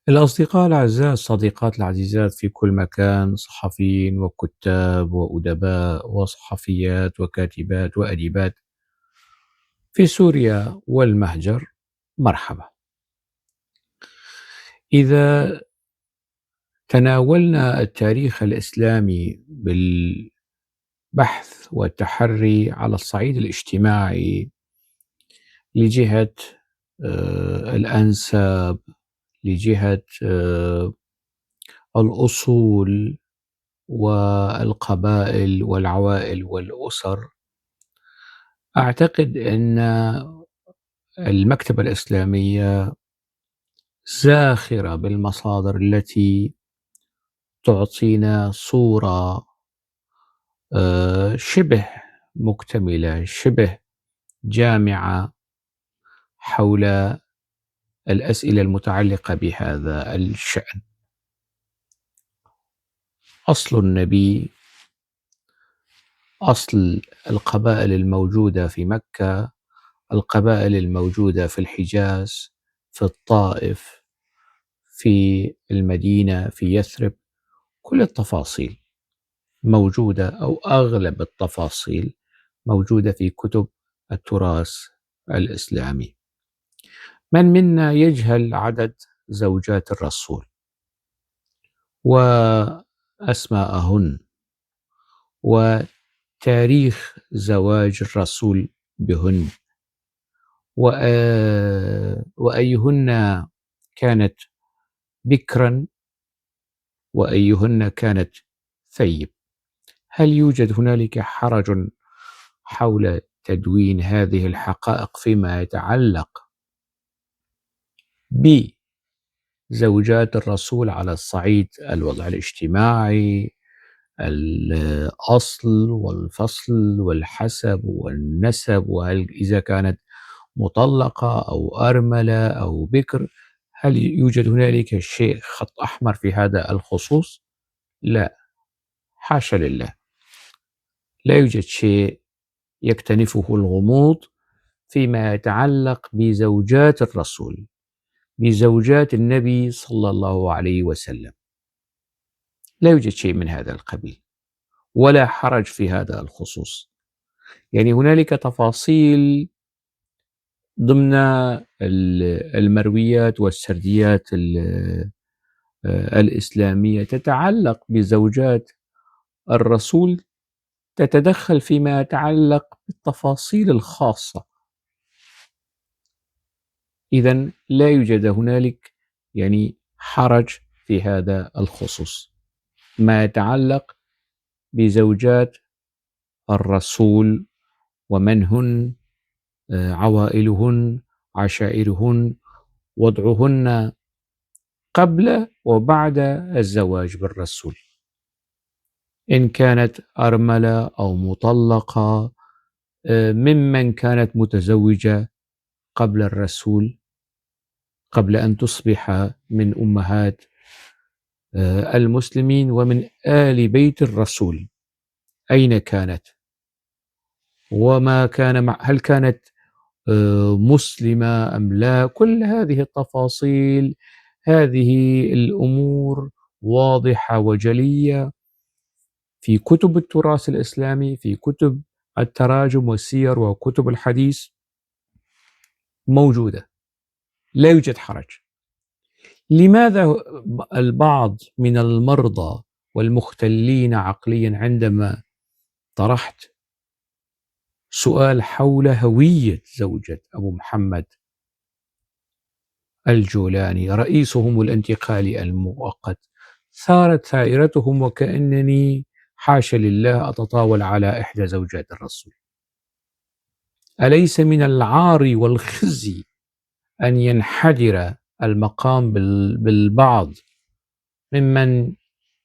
الأصدقاء الأعزاء، الصديقات العزيزات في كل مكان، صحفيين وكتاب وأدباء وصحفيات وكاتبات وأديبات في سوريا والمهجر، مرحبا. إذا تناولنا التاريخ الإسلامي بالبحث والتحري على الصعيد الاجتماعي لجهة الأنساب، لجهة الأصول والقبائل والعوائل والأسر، أعتقد أن المكتبة الإسلامية زاخرة بالمصادر التي تعطينا صورة شبه مكتملة، شبه جامعة حول الأسئلة المتعلقة بهذا الشأن. أصل النبي، أصل القبائل الموجودة في مكة، القبائل الموجودة في الحجاز، في الطائف، في المدينة، في يثرب، كل التفاصيل موجودة أو أغلب التفاصيل موجودة في كتب التراث الإسلامي. من منا يجهل عدد زوجات الرسول وأسماءهن وتاريخ زواج الرسول بهن، وأيهن كانت بكرا وأيهن كانت ثيب؟ هل يوجد هنالك حرج حول تدوين هذه الحقائق فيما يتعلق بزوجات الرسول على الصعيد الوضع الاجتماعي، الأصل والفصل والحسب والنسب، وهل إذا كانت مطلقة أو أرملة أو بكر؟ هل يوجد هنالك شيء خط أحمر في هذا الخصوص؟ لا، حاشا لله، لا يوجد شيء يكتنفه الغموض فيما يتعلق بزوجات الرسول، بزوجات النبي صلى الله عليه وسلم. لا يوجد شيء من هذا القبيل ولا حرج في هذا الخصوص. هنالك تفاصيل ضمن المرويات والسرديات الإسلامية تتعلق بزوجات الرسول، تتدخل فيما يتعلق بالتفاصيل الخاصة. إذن لا يوجد هنالك حرج في هذا الخصوص ما يتعلق بزوجات الرسول ومن هن، عوائلهن، عشائرهن، وضعهن قبل وبعد الزواج بالرسول، إن كانت أرملة أو مطلقة، ممن كانت متزوجة قبل الرسول، قبل أن تصبح من أمهات المسلمين ومن آل بيت الرسول، أين كانت؟ وما كان مع، هل كانت مسلمة أم لا؟ كل هذه التفاصيل، هذه الأمور واضحة وجلية في كتب التراث الإسلامي، في كتب التراجم والسير وكتب الحديث موجودة، لا يوجد حرج. لماذا البعض من المرضى والمختلين عقليا عندما طرحت سؤال حول هوية زوجة أبو محمد الجولاني رئيسهم الانتقالي المؤقت ثارت ثائرتهم وكأنني حاشا لله أتطاول على إحدى زوجات الرسول؟ أليس من العار والخزي أن ينحدر المقام بالبعض ممن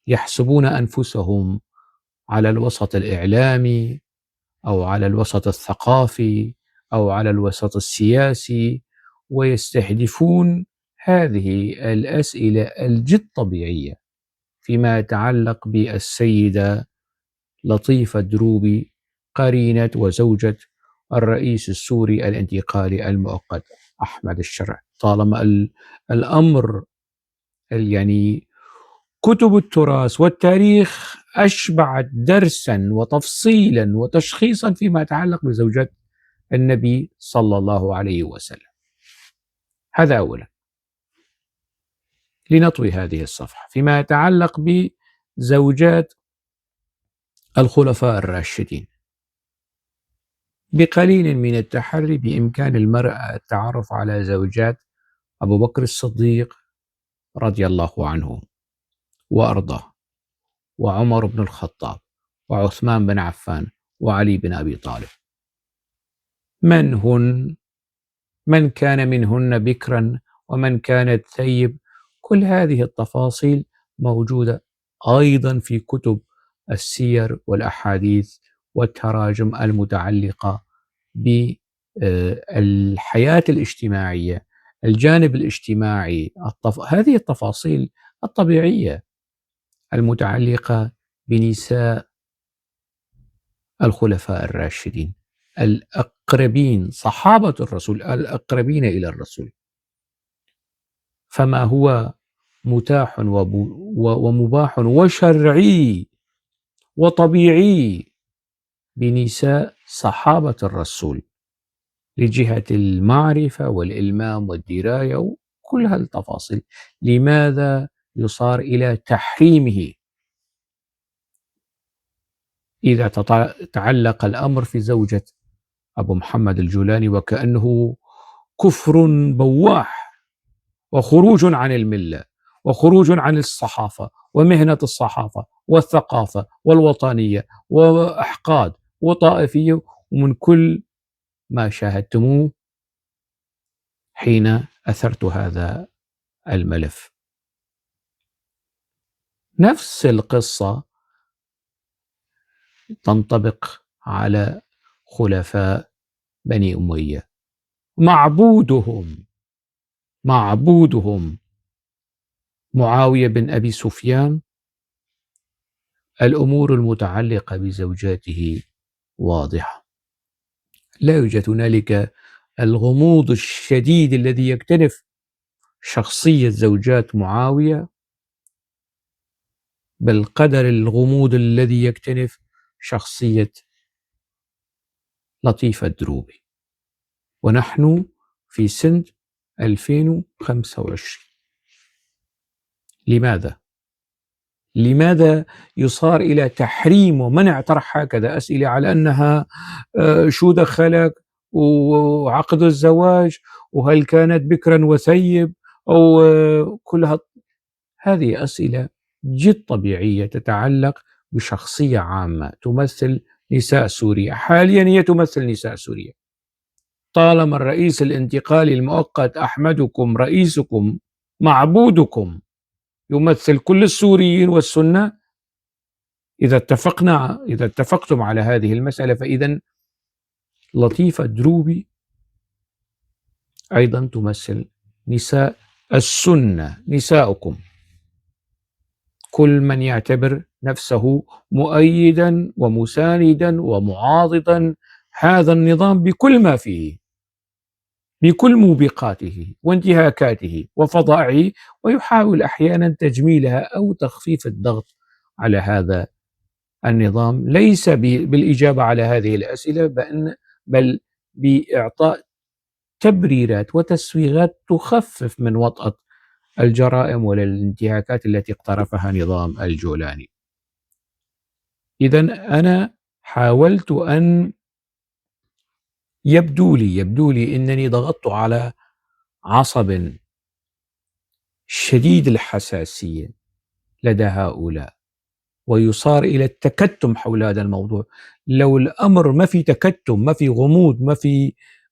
يحسبون أنفسهم على الوسط الإعلامي أو على الوسط الثقافي أو على الوسط السياسي ويستهدفون هذه الأسئلة الجد طبيعية فيما يتعلق بالسيدة لطيفة دروبي قرينة وزوجة الرئيس السوري الانتقالي المؤقت أحمد الشرع؟ طالما الأمر يعني كتب التراث والتاريخ أشبعت درسا وتفصيلا وتشخيصا فيما يتعلق بزوجات النبي صلى الله عليه وسلم. هذا أولا. لنطوي هذه الصفحة فيما يتعلق بزوجات الخلفاء الراشدين. بقليل من التحري بإمكان المرأة التعرف على زوجات أبو بكر الصديق رضي الله عنه وأرضاه، وعمر بن الخطاب، وعثمان بن عفان، وعلي بن أبي طالب. من هن؟ من كان منهن بكرا ومن كانت ثيب؟ كل هذه التفاصيل موجودة أيضا في كتب السير والأحاديث والتراجم المتعلقة بالحياة الاجتماعية، الجانب الاجتماعي، هذه التفاصيل الطبيعية المتعلقة بنساء الخلفاء الراشدين الأقربين، صحابة الرسول الأقربين إلى الرسول. فما هو متاح ومباح وشرعي وطبيعي بنساء صحابة الرسول لجهة المعرفة والإلمام والدراية وكل هالتفاصيل، لماذا يصار إلى تحريمه إذا تعلق الأمر في زوجة أبو محمد الجولاني وكأنه كفر بواح وخروج عن الملة وخروج عن الصحافة ومهنة الصحافة والثقافة والوطنية وأحقاد وطائفية ومن كل ما شاهدتموه حين أثرت هذا الملف. نفس القصة تنطبق على خلفاء بني أمية، معبودهم معاوية بن أبي سفيان. الأمور المتعلقة بزوجاته واضحة، لا يوجد هنالك الغموض الشديد الذي يكتنف شخصية زوجات معاوية بالقدر الغموض الذي يكتنف شخصية لطيفة الدروبي. ونحن في سنة 2025. لماذا؟ لماذا يصار إلى تحريم ومنع طرح هكذا أسئلة على أنها شو دخلك وعقد الزواج وهل كانت بكرا وثيب أو كلها هذه أسئلة جد طبيعية تتعلق بشخصية عامة تمثل نساء سوريا. حاليا هي تمثل نساء سوريا. طالما الرئيس الانتقالي المؤقت أحمدكم رئيسكم معبودكم يمثل كل السوريين والسنة، إذا اتفقتم على هذه المسألة فإذا لطيفة دروبي أيضا تمثل نساء السنة، نساؤكم، كل من يعتبر نفسه مؤيدا ومساندا ومعاضدا هذا النظام بكل ما فيه، بكل موبقاته وانتهاكاته وفظائعه، ويحاول أحيانا تجميلها أو تخفيف الضغط على هذا النظام، ليس بالإجابة على هذه الأسئلة بل بإعطاء تبريرات وتسويغات تخفف من وطأة الجرائم والانتهاكات التي اقترفها نظام الجولاني. إذن أنا حاولت أن يبدو لي أنني ضغطت على عصب شديد الحساسية لدى هؤلاء، ويصار إلى التكتم حول هذا الموضوع. لو الأمر ما في تكتم، ما في غموض،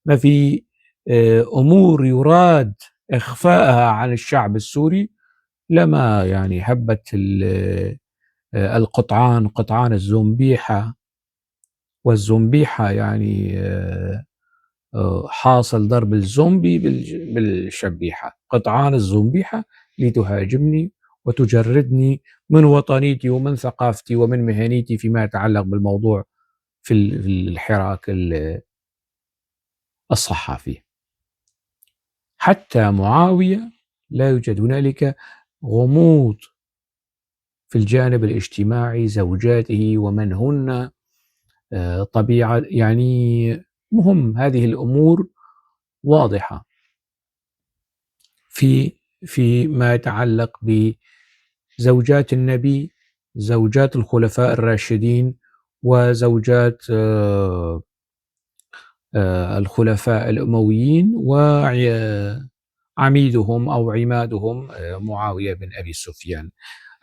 ما في أمور يراد إخفاءها عن الشعب السوري، لما يعني هبت القطعان، قطعان الزنبيحة، والزنبيحة يعني حاصل ضرب الزومبي بالشبيحة، قطعان الزنبيحة لتهاجمني وتجردني من وطنيتي ومن ثقافتي ومن مهنيتي فيما يتعلق بالموضوع في الحراك الصحافي. حتى معاوية لا يوجد هنالك غموض في الجانب الاجتماعي، زوجاته ومن هن، طبيعة، مهم هذه الأمور واضحة في ما يتعلق بزوجات النبي، زوجات الخلفاء الراشدين، وزوجات الخلفاء الأمويين، وعميدهم أو عمادهم معاوية بن أبي سفيان.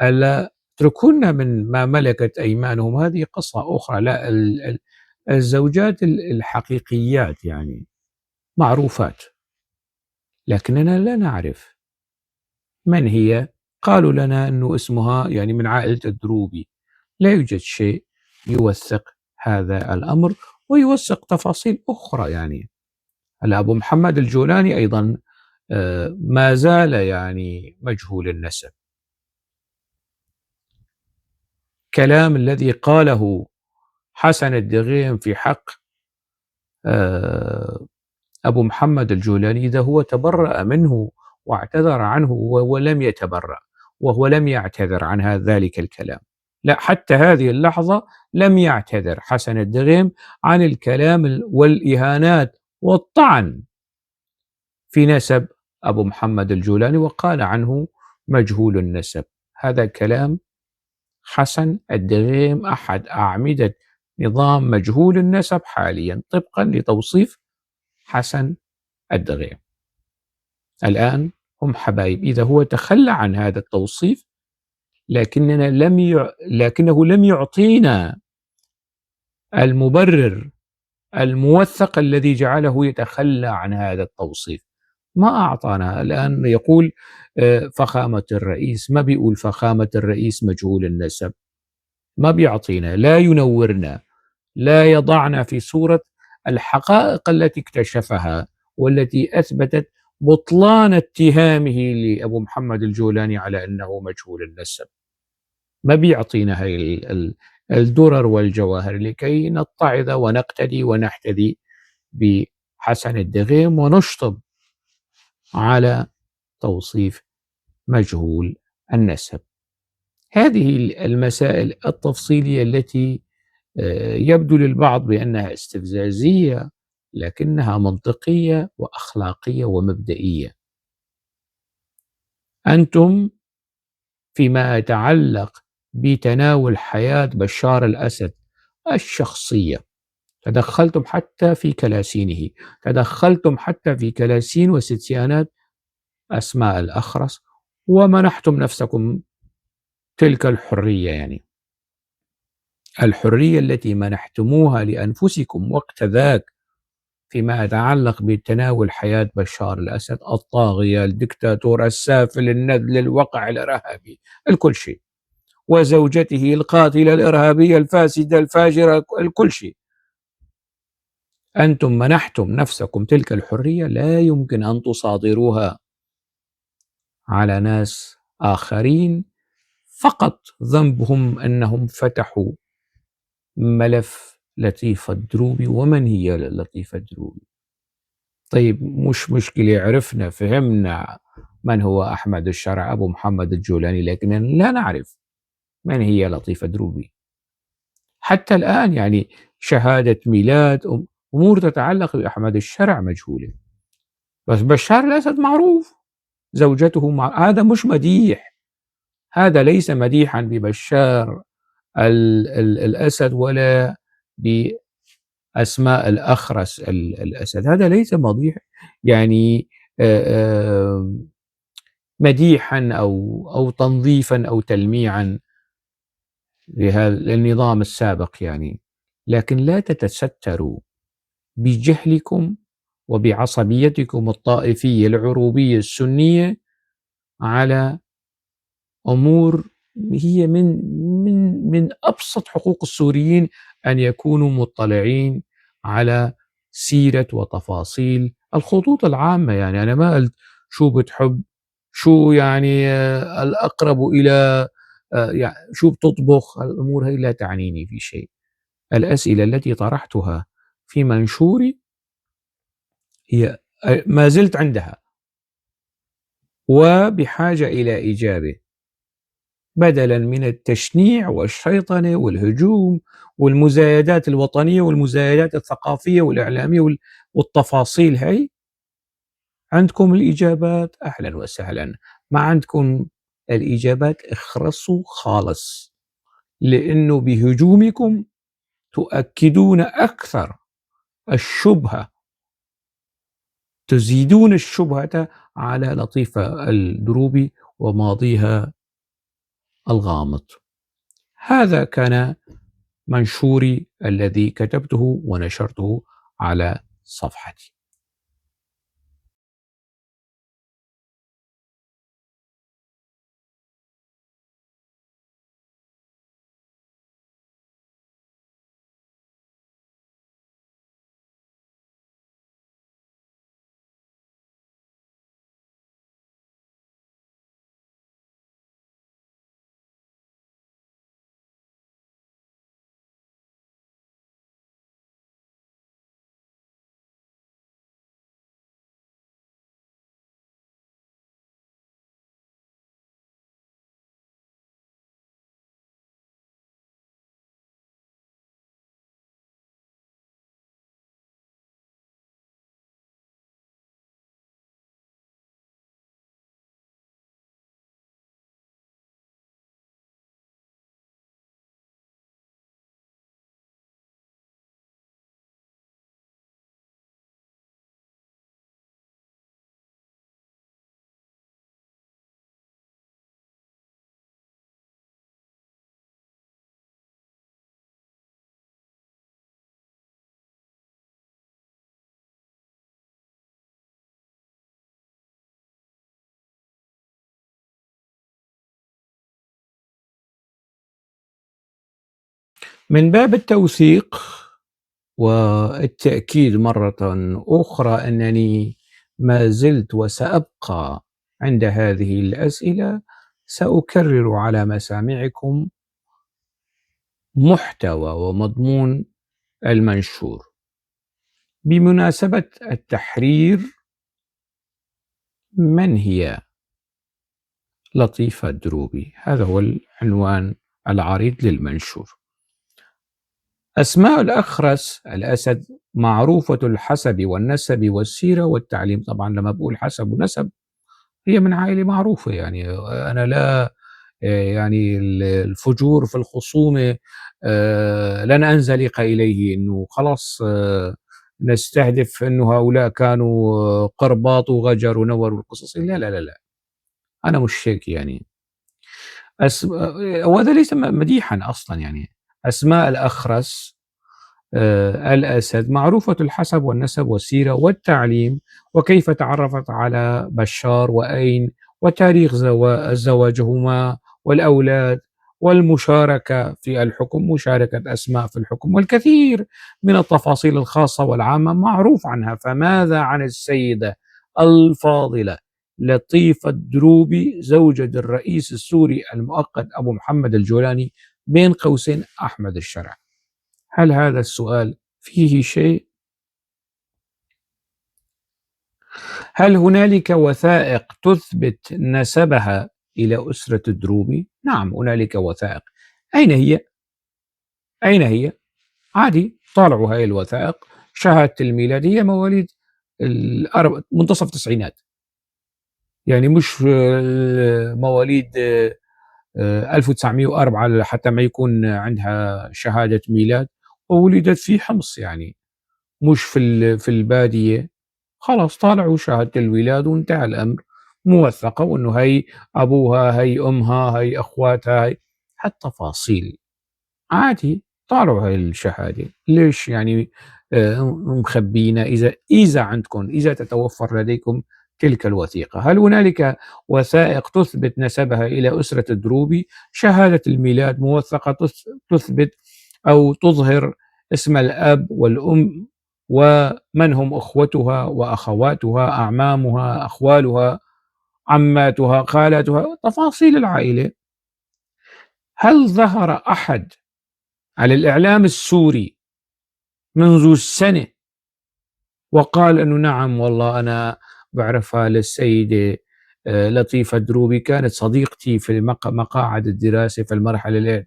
هلا اتركونا من ما ملكت أيمانهم، هذه قصة أخرى. لا، الزوجات الحقيقيات معروفات، لكننا لا نعرف من هي. قالوا لنا أنه اسمها من عائلة الدروبي، لا يوجد شيء يوثق هذا الأمر ويوثق تفاصيل أخرى. هلا أبو محمد الجولاني أيضا، ما زال مجهول النسب. كلام الذي قاله حسن الدغيم في حق، أبو محمد الجولاني، إذا هو تبرأ منه واعتذر عنه وهو لم يتبرأ، وهو لم يعتذر عن ذلك الكلام، لا حتى هذه اللحظة لم يعتذر حسن الدغيم عن الكلام والإهانات والطعن في نسب أبو محمد الجولاني، وقال عنه مجهول النسب. هذا كلام حسن الدغيم أحد أعمدة نظام مجهول النسب حاليا طبقا لتوصيف حسن الدغيم. الآن هم حبايب، إذا هو تخلى عن هذا التوصيف لكنه لم يعطينا المبرر الموثق الذي جعله يتخلى عن هذا التوصيف، ما أعطانا. الآن يقول، فخامة الرئيس، ما بيقول فخامة الرئيس مجهول النسب، ما بيعطينا، لا ينورنا، لا يضعنا في صورة الحقائق التي اكتشفها والتي أثبتت بطلان اتهامه لأبو محمد الجولاني على أنه مجهول النسب. ما بيعطينا هاي الدرر والجواهر لكي نتعظ ونقتدي ونحتذي بحسن الدغيم ونشطب على توصيف مجهول النسب. هذه المسائل التفصيلية التي، يبدو للبعض بأنها استفزازية، لكنها منطقية وأخلاقية ومبدئية. أنتم فيما يتعلق بتناول حياة بشار الأسد الشخصية تدخلتم حتى في كلاسينه، تدخلتم حتى في كلاسين وستيانات أسماء الأخرس، ومنحتم نفسكم تلك الحرية، الحرية التي منحتموها لأنفسكم وقت ذاك فيما يتعلق بتناول حياة بشار الأسد الطاغية الدكتاتور السافل النذل الوقع الإرهابي الكل شيء، وزوجته القاتلة الإرهابية الفاسدة الفاجرة الكل شيء. أنتم منحتم نفسكم تلك الحرية، لا يمكن أن تصادروها على ناس آخرين فقط ذنبهم أنهم فتحوا ملف لطيفة الدروبي. ومن هي لطيفة الدروبي؟ مش مشكلة، عرفنا فهمنا من هو أحمد الشرع أبو محمد الجولاني، لكن لا نعرف من هي لطيفة دروبي حتى الآن. شهادة ميلاد، أمور تتعلق بأحمد الشرع مجهولة، بس بشار الأسد معروف، زوجته هذا مش مديح، هذا ليس مديحا ببشار الأسد ولا بأسماء الأخرس الأسد، هذا ليس مديح، مديحا أو تنظيفا أو تلميعا للنظام السابق. لكن لا تتستروا بجهلكم وبعصبيتكم الطائفية العروبية السنية على أمور هي من أبسط حقوق السوريين أن يكونوا مطلعين على سيرة وتفاصيل الخطوط العامة. أنا ما قلت شو بتحب، شو الأقرب إلى، شو بتطبخ، الأمور هي لا تعنيني في شيء. الأسئلة التي طرحتها في منشوري هي ما زلت عندها. وبحاجة إلى إجابة، بدلا من التشنيع والشيطنة والهجوم والمزايدات الوطنية والمزايدات الثقافية والإعلامية والتفاصيل هاي. عندكم الإجابات؟ أهلا وسهلا. ما عندكم الإجابات اخرسوا خالص، لأنه بهجومكم تؤكدون أكثر الشبهة، تزيدون الشبهة على لطيفة الدروبي وماضيها الغامض. هذا كان منشوري الذي كتبته ونشرته على صفحتي. من باب التوثيق والتأكيد مرة أخرى أنني ما زلت وسأبقى عند هذه الأسئلة، سأكرر على مسامعكم محتوى ومضمون المنشور. بمناسبة التحرير، من هي لطيفة الدروبي؟ هذا هو العنوان العريض للمنشور. أسماء الأخرس الأسد معروفة الحسب والنسب والسيرة والتعليم. طبعا لما بقول حسب ونسب هي من عائلة معروفة، يعني أنا لا يعني الفجور في الخصومة لن أنزلق إليه، إنه خلاص نستهدف إنه هؤلاء كانوا قرباط وغجر ونور والقصص. لا لا لا لا، أنا مش هيك يعني. وهذا ليس مديحا أصلا يعني. أسماء الأخرس الأسد معروفة الحسب والنسب والسيرة والتعليم، وكيف تعرفت على بشار وأين، وتاريخ زواجهما والأولاد، والمشاركة في الحكم، مشاركة أسماء في الحكم، والكثير من التفاصيل الخاصة والعامة معروف عنها. فماذا عن السيدة الفاضلة لطيفة الدروبي زوجة الرئيس السوري المؤقت أبو محمد الجولاني بين قوسين أحمد الشرع؟ هل هذا السؤال فيه شيء؟ هل هنالك وثائق تثبت نسبها إلى أسرة الدروبي؟ نعم هنالك وثائق. أين هي؟ أين هي؟ عادي طالعوا هاي الوثائق. شهادة الميلاد هي مواليد منتصف التسعينات، يعني مش مواليد 1904 حتى ما يكون عندها شهادة ميلاد، وولدت في حمص يعني مش في البادية. خلاص طالعوا شهادة الميلاد وانتهى الأمر، موثقة، وإنه هي أبوها، هي أمها، هي أخواتها، هي هالتفاصيل عادي طالعوا هاي الشهادة. ليش يعني مخبينا؟ إذا عندكم، إذا تتوفر لديكم تلك الوثيقة. هل هنالك وثائق تثبت نسبها إلى أسرة الدروبي؟ شهادة الميلاد موثقة تثبت أو تظهر اسم الأب والأم ومن هم أخوتها وأخواتها، أعمامها، أخوالها، عماتها، خالاتها، تفاصيل العائلة. هل ظهر أحد على الإعلام السوري منذ السنة وقال أنه نعم والله أنا بعرفها للسيدة لطيفة دروبي كانت صديقتي في مقاعد الدراسة في المرحلة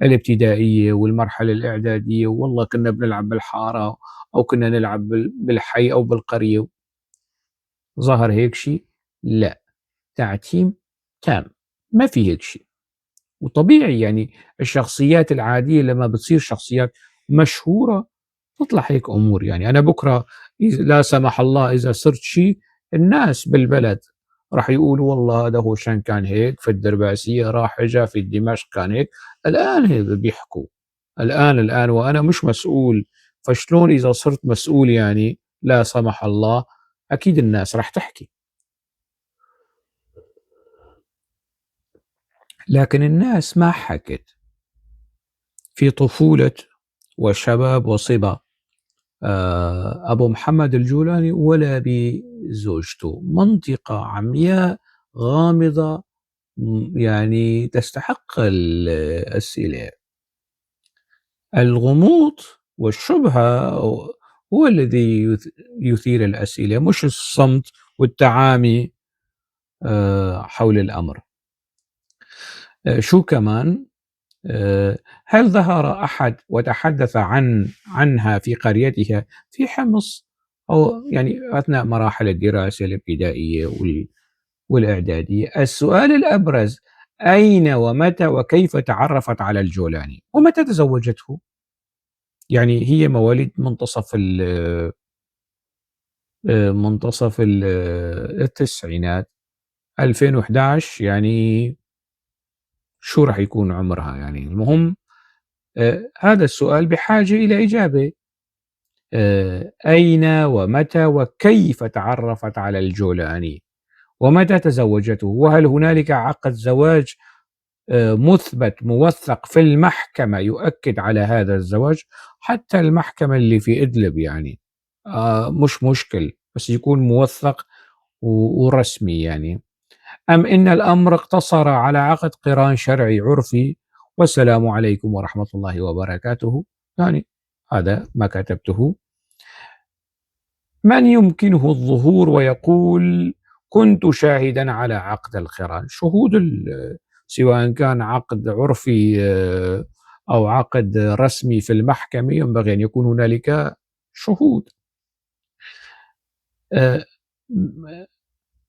الابتدائية والمرحلة الإعدادية، والله كنا بنلعب بالحارة أو كنا نلعب بالحي أو بالقرية. ظهر هيك شيء؟ لا، تعتيم تام، ما في هيك شيء. وطبيعي الشخصيات العادية لما بتصير شخصيات مشهورة تطلع هيك أمور. أنا بكرة لا سمح الله إذا صرت شيء، الناس بالبلد راح يقولوا والله هذا هو شان كان هيك في الدرباسية، راح إجا في دمشق كان هيك. الآن هيك بيحكوا الآن، وأنا مش مسؤول، فشلون إذا صرت مسؤول لا سمح الله أكيد الناس راح تحكي. لكن الناس ما حكت في طفولة وشباب وصبا أبو محمد الجولاني ولا بزوجته. منطقة عمياء غامضة تستحق الأسئلة. الغموض والشبهة هو الذي يثير الأسئلة، مش الصمت والتعامي حول الأمر. شو كمان؟ هل ظهر أحد وتحدث عنها في قريتها في حمص أو أثناء مراحل الدراسة الابتدائية والإعدادية؟ السؤال الأبرز: أين ومتى وكيف تعرفت على الجولاني ومتى تزوجته؟ هي مواليد منتصف التسعينات، 2011، شو راح يكون عمرها؟ المهم، هذا السؤال بحاجة إلى إجابة. أين ومتى وكيف تعرفت على الجولاني ومتى تزوجته؟ وهل هنالك عقد زواج مثبت موثق في المحكمة يؤكد على هذا الزواج؟ حتى المحكمة اللي في إدلب مش مشكل، بس يكون موثق ورسمي. أم إن الأمر اقتصر على عقد قران شرعي عرفي والسلام عليكم ورحمة الله وبركاته؟ هذا ما كتبته. من يمكنه الظهور ويقول كنت شاهدا على عقد القران؟ شهود سواء كان عقد عرفي أو عقد رسمي في المحكمة ينبغي أن يكون هنالك شهود.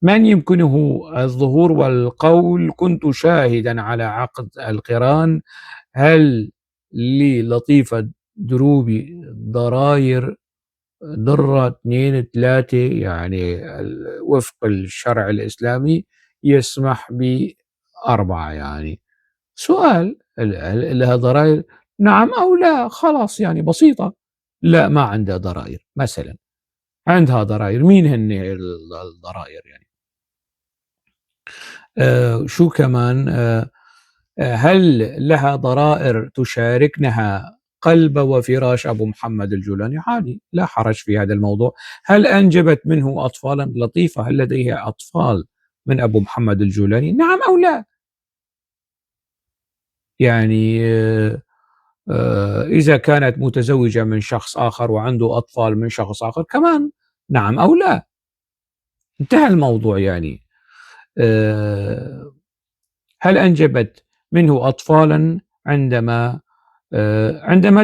من يمكنه الظهور والقول كنت شاهدا على عقد القران؟ هل للطيفة دروبي ضراير ضرة 2 3 وفق الشرع الإسلامي يسمح ب4؟ سؤال، هل لها ضرائر؟ نعم أو لا، خلاص بسيطة. لا، ما عندها ضرائر مثلا. عندها ضرائر، مين هن الضرائر؟ شو كمان؟ هل لها ضرائر تشاركنها قلب وفراش أبو محمد الجولاني؟ عادي، لا حرج في هذا الموضوع. هل أنجبت منه أطفالا؟ لطيفة، هل لديها أطفال من أبو محمد الجولاني؟ نعم أو لا؟ إذا كانت متزوجة من شخص آخر وعنده أطفال من شخص آخر كمان نعم أو لا. انتهى الموضوع. هل أنجبت منه أطفالا عندما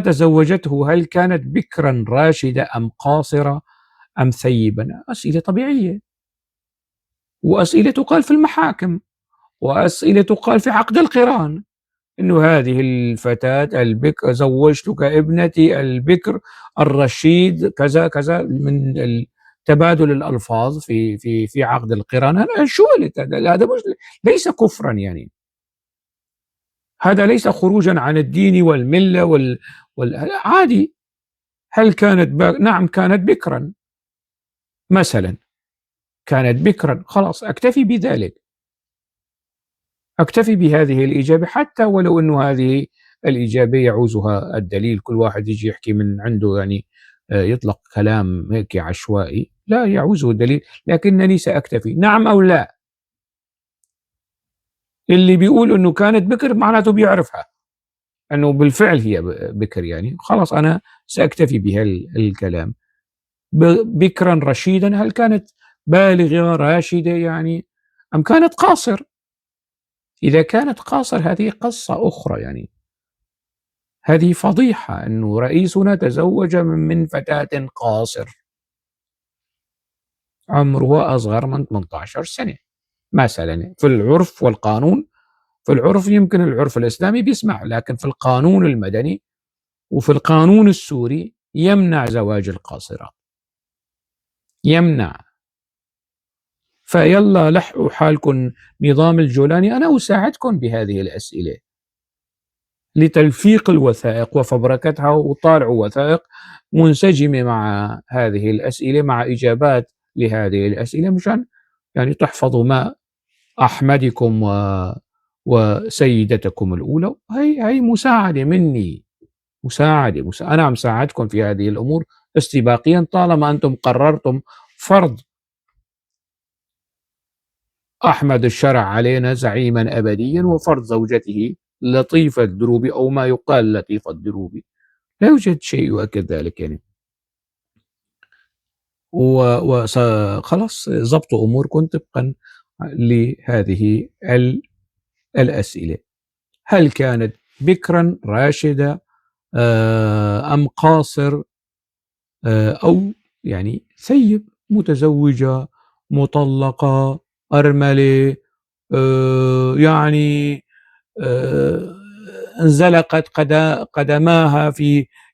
تزوجته؟ هل كانت بكرا راشدة أم قاصرة أم ثيبا؟ أسئلة طبيعية، وأسئلة تقال في المحاكم، وأسئلة تقال في عقد القران، إنه هذه الفتاة البكر زوجتك ابنتي البكر الرشيد كذا كذا، من تبادل الألفاظ في عقد القران. أنا شو قلت؟ هذا ليس كفرا، هذا ليس خروجا عن الدين والملة عادي. هل كانت نعم كانت بكرا مثلا، كانت بكرا، خلاص أكتفي بذلك، أكتفي بهذه الإجابة، حتى ولو أنه هذه الإجابة يعوزها الدليل. كل واحد يجي يحكي من عنده، يطلق كلام هيك عشوائي، لا يعوزه الدليل، لكنني سأكتفي نعم أو لا. اللي بيقول أنه كانت بكر معناته بيعرفها أنه بالفعل هي بكر، خلاص أنا سأكتفي بهالكلام. بكرا رشيدا، هل كانت بالغة راشدة؟ أم كانت قاصر؟ إذا كانت قاصر هذه قصة أخرى، يعني هذه فضيحة أنه رئيسنا تزوج من فتاة قاصر عمرها أصغر من 18 سنة مثلا. في العرف والقانون، في العرف يمكن العرف الإسلامي بيسمح، لكن في القانون المدني وفي القانون السوري يمنع زواج القاصرات، يمنع. فيلا لحقوا حالكم نظام الجولاني، أنا أساعدكم بهذه الأسئلة لتلفيق الوثائق وفبركتها، وطالعوا وثائق منسجمة مع هذه الأسئلة، مع إجابات لهذه الأسئلة، مشان تحفظوا ما أحمدكم وسيدتكم الأولى. هي مساعدة مني، أنا عم ساعدكم في هذه الأمور استباقيا، طالما أنتم قررتم فرض أحمد الشرع علينا زعيما أبديا وفرض زوجته لطيفة الدروبي أو ما يقال لطيفة الدروبي. لا يوجد شيء يؤكد ذلك يعني. وخلاص ضبطوا أموركم طبقا لهذه الأسئلة. هل كانت بكرا راشدة أم قاصر أو ثيب، متزوجة، مطلقة، أرملة، انزلقت قدماها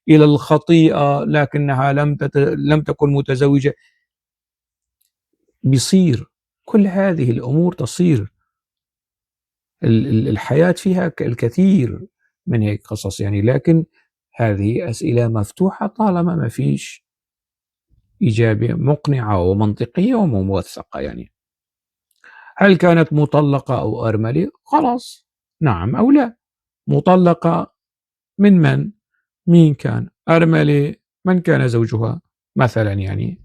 إلى الخطيئة لكنها لم تكن متزوجة. بيصير كل هذه الأمور، تصير الحياة فيها الكثير من هيك قصص يعني. لكن هذه أسئلة مفتوحة طالما ما فيش إجابة مقنعة ومنطقية وموثقة يعني. هل كانت مطلقة أو أرملة؟ خلاص نعم أو لا. مطلقة من؟ مين كان؟ أرملة من كان زوجها مثلا يعني،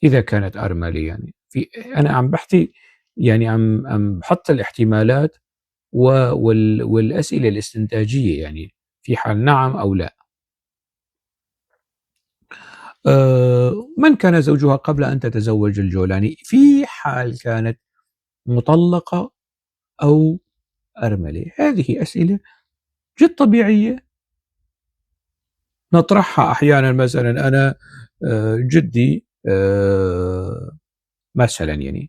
إذا كانت أرملة يعني. في أنا عم بحكي يعني عم بحط الاحتمالات والأسئلة الاستنتاجية يعني في حال نعم أو لا. من كان زوجها قبل أن تتزوج الجولاني في حال كانت مطلقة أو أرملة؟ هذه أسئلة جد طبيعية نطرحها أحيانا. مثلا أنا جدي مثلا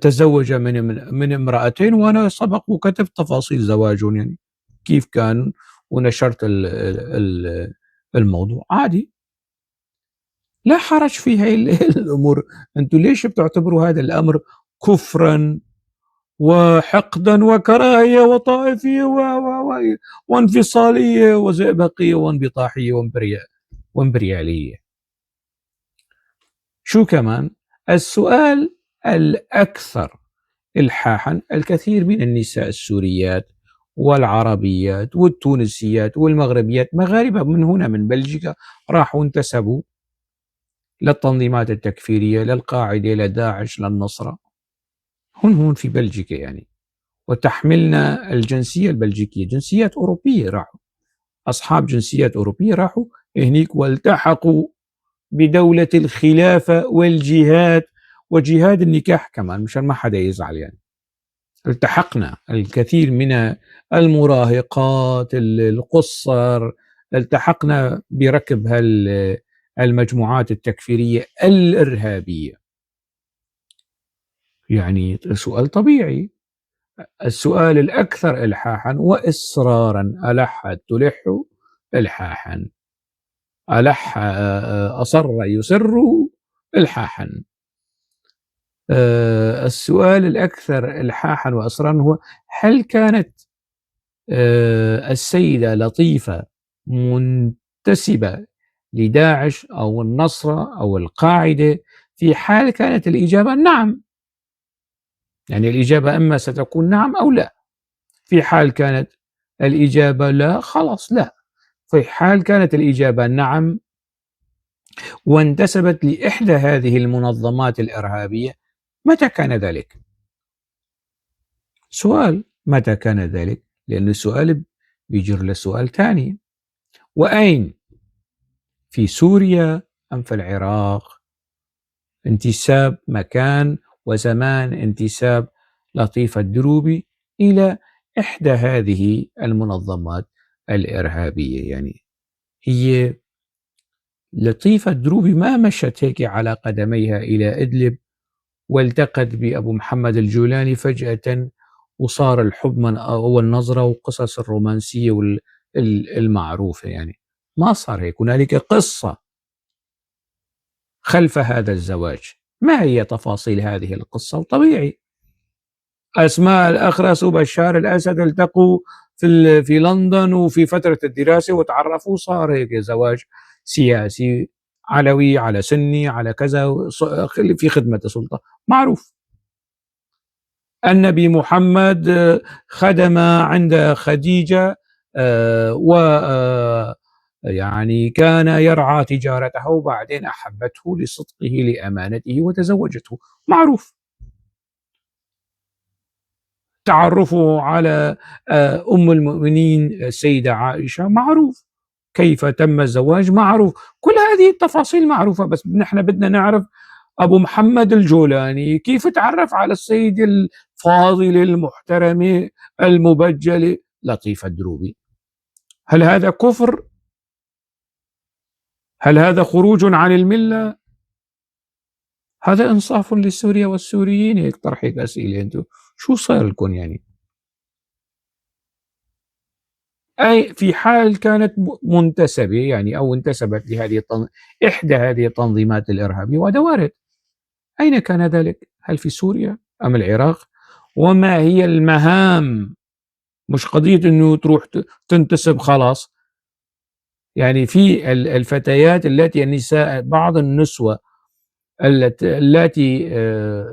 تزوج من امرأتين، وأنا سبق وكتبت تفاصيل زواجهم يعني كيف كان، ونشرت الموضوع عادي، لا حرج في هاي الأمور. أنتوا ليش بتعتبروا هذا الأمر كفرا وحقدا وكراهية وطائفية وانفصالية وزئبقية وانبطاحية وامبريالية؟ شو كمان السؤال الأكثر إلحاحا؟ الكثير من النساء السوريات والعربيات والتونسيات والمغربيات، مغاربة من هنا من بلجيكا، راحوا انتسبوا للتنظيمات التكفيرية، للقاعدة، لداعش، للنصرة، هون في بلجيكا يعني، وتحملنا الجنسية البلجيكية، جنسيات أوروبية، راحوا أصحاب جنسيات أوروبية راحوا هنيك والتحقوا بدولة الخلافة والجهاد وجهاد النكاح كمان، مشان ما حدا يزعل يعني. التحقنا الكثير من المراهقات القصر، التحقنا بركب المجموعات التكفيرية الإرهابية. يعني سؤال طبيعي. السؤال الأكثر إلحاحا وإصرارا، ألحت تلح إلحاحا، ألح أصر يصر إلحاحا. السؤال الأكثر إلحاحا وإصرارا هو هل كانت السيدة لطيفة منتسبة لداعش أو النصرة أو القاعدة؟ في حال كانت الإجابة نعم، يعني الإجابة إما ستكون نعم أو لا. في حال كانت الإجابة لا، خلاص لا. في حال كانت الإجابة نعم وانتسبت لإحدى هذه المنظمات الإرهابية، متى كان ذلك؟ سؤال متى كان ذلك؟ لأن السؤال بيجر لسؤال ثاني، وأين؟ في سوريا أم في العراق؟ انتساب مكان وزمان انتساب لطيفة الدروبي إلى إحدى هذه المنظمات الإرهابية. يعني هي لطيفة الدروبي ما مشت هيك على قدميها إلى إدلب والتقت بأبو محمد الجولاني فجأة وصار الحب من أول نظرة وقصص الرومانسية المعروفة، يعني ما صار هيك. هنالك قصة خلف هذا الزواج، ما هي تفاصيل هذه القصة؟ وطبيعي أسماء الأخرس وبشار الأسد التقوا في لندن وفي فترة الدراسة وتعرفوا، صار هيك زواج سياسي علوي على سني على كذا في خدمة السلطة. معروف النبي محمد خدم عند خديجة و يعني كان يرعى تجارته وبعدين أحبته لصدقه لأمانته وتزوجته. معروف تعرفه على أم المؤمنين السيدة عائشة، معروف كيف تم الزواج، معروف كل هذه التفاصيل معروفة. بس نحن بدنا نعرف أبو محمد الجولاني كيف تعرف على السيد الفاضل المحترم المبجل لطيفة الدروبي. هل هذا كفر؟ هل هذا خروج عن الملة؟ هذا إنصاف لسوريا والسوريين. هيك طرح هيك أسئلة، أنتو شو صار لكم يعني؟ أي في حال كانت منتسبة يعني أو انتسبت لهذه إحدى هذه التنظيمات الإرهابية، وهذا وارد. أين كان ذلك؟ هل في سوريا أم العراق؟ وما هي المهام؟ مش قضية أنه تروح تنتسب خلاص. يعني في الفتيات التي النساء، بعض النسوة التي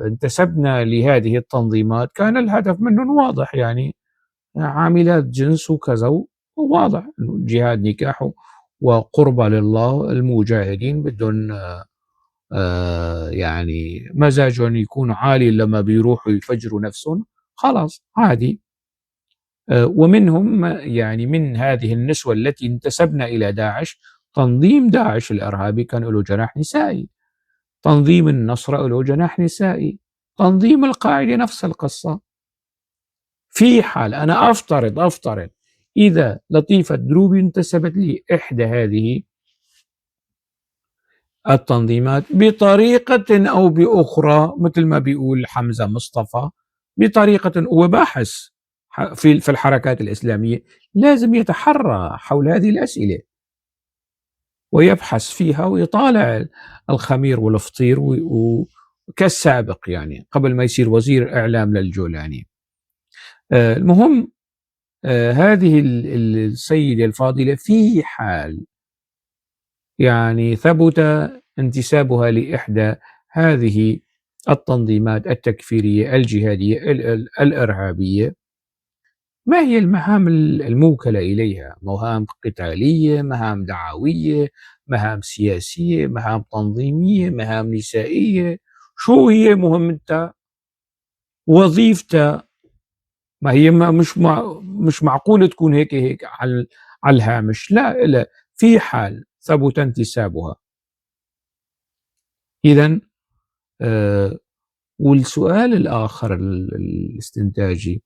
انتسبنا لهذه التنظيمات كان الهدف منهم واضح، يعني عاملات جنس وكذا، وواضح إنه جهاد نكاح وقربة لله، المجاهدين بدهم يعني مزاجهم يكون عالي لما بيروحوا يفجروا نفسهم، خلاص عادي. ومنهم يعني من هذه النسوة التي انتسبنا إلى داعش، تنظيم داعش الإرهابي كان له جناح نسائي، تنظيم النصرة له جناح نسائي، تنظيم القاعدة نفس القصة. في حال أنا أفترض إذا لطيفة الدروبي انتسبت لإحدى هذه التنظيمات بطريقة أو بأخرى، مثل ما بيقول حمزة مصطفى، بطريقة هو باحث في الحركات الإسلامية، لازم يتحرى حول هذه الأسئلة ويبحث فيها ويطالع الخمير والفطير كالسابق، يعني قبل ما يصير وزير إعلام للجولاني. المهم هذه السيدة الفاضلة في حال يعني ثبت انتسابها لإحدى هذه التنظيمات التكفيرية الجهادية الإرهابية، ما هي المهام الموكلة إليها؟ مهام قتالية، مهام دعوية، مهام سياسية، مهام تنظيمية، مهام نسائية؟ شو هي مهمتها؟ وظيفتها؟ ما هي مش معقولة تكون هيك هيك على الهامش، لا، لا، في حال ثبت انتسابها. إذن والسؤال الآخر الاستنتاجي،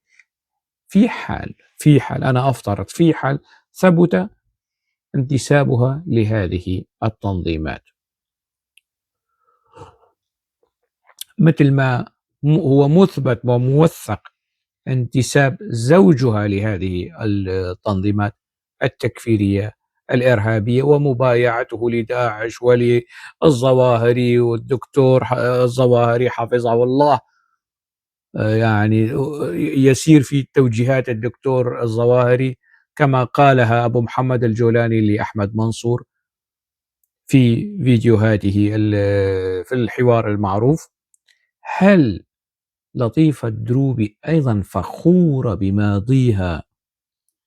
في حال أنا أفترض في حال ثبت انتسابها لهذه التنظيمات، مثل ما هو مثبت وموثق انتساب زوجها لهذه التنظيمات التكفيرية الإرهابية ومبايعته لداعش وللظواهري والدكتور الظواهري حفظه الله، يعني يسير في توجيهات الدكتور الظواهري كما قالها أبو محمد الجولاني لأحمد منصور في فيديوهاته في الحوار المعروف. هل لطيفة الدروبي أيضا فخورة بماضيها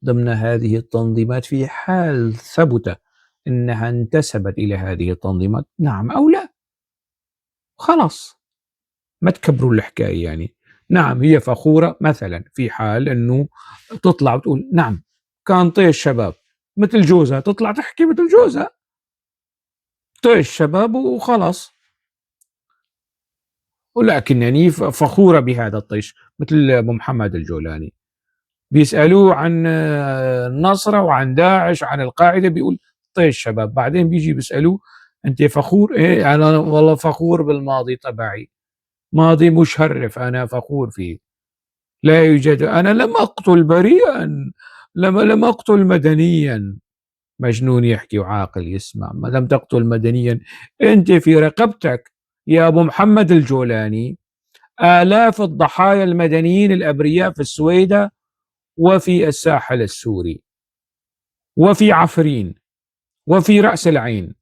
ضمن هذه التنظيمات في حال ثبت أنها انتسبت إلى هذه التنظيمات؟ نعم أو لا؟ خلاص ما تكبروا الحكاية يعني. نعم هي فخورة مثلا في حال أنه تطلع وتقول نعم كان طيش شباب مثل جوزها، تطلع تحكي مثل جوزها طيش شباب وخلاص. ولكنني فخورة بهذا الطيش. مثل أبو محمد الجولاني بيسألوه عن النصرة وعن داعش وعن القاعدة، بيقول طيش شباب. بعدين بيجي بيسألوه أنت فخور؟ إيه أنا والله فخور بالماضي تبعي، ماضي مشرف أنا فخور فيه، لا يوجد، أنا لم أقتل بريئا، لم أقتل مدنيا. مجنون يحكي وعاقل يسمع. ما لم تقتل مدنيا، أنت في رقبتك يا أبو محمد الجولاني آلاف الضحايا المدنيين الأبرياء في السويدة وفي الساحل السوري وفي عفرين وفي رأس العين،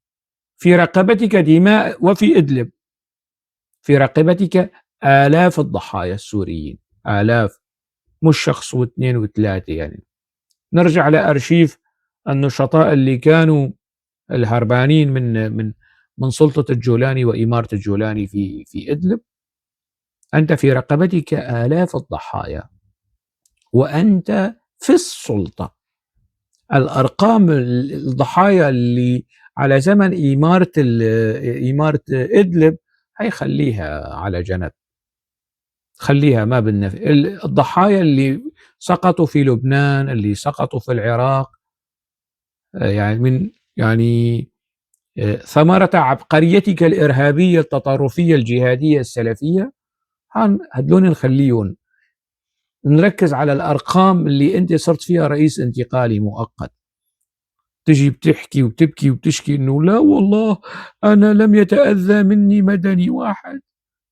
في رقبتك دماء، وفي إدلب في رقبتك آلاف الضحايا السوريين، آلاف، مش شخص واثنين وثلاثة. نرجع لأرشيف النشطاء اللي كانوا الهربانين من سلطة الجولاني وإمارة الجولاني في إدلب. أنت في رقبتك آلاف الضحايا وأنت في السلطة. الأرقام الضحايا اللي على زمن إمارة إدلب هي خليها على جنب، خليها ما بدنا. الضحايا اللي سقطوا في لبنان، اللي سقطوا في العراق، يعني من يعني ثمرة عبقريتك الإرهابية التطرفية الجهادية السلفية، هدول نخليهم. نركز على الأرقام اللي أنت صرت فيها رئيس انتقالي مؤقت. تجي بتحكي وبتبكي وبتشكي إنه لا والله أنا لم يتأذى مني مدني واحد.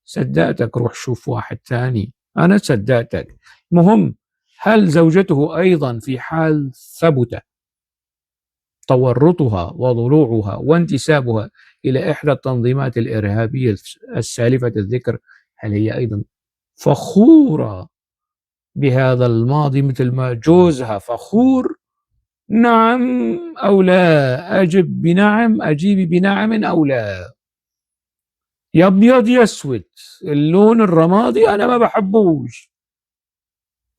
صدقتك، روح شوف واحد ثاني، أنا صدقتك. المهم، هل زوجته أيضا في حال ثبت تورطها وضلوعها وانتسابها إلى إحدى التنظيمات الإرهابية السالفة الذكر، هل هي أيضا فخورة بهذا الماضي مثل ما جوزها فخور؟ نعم أو لا؟ أجب بنعم، أجيب بنعم أو لا. يا أبيض يا أسود، اللون الرمادي أنا ما بحبوش.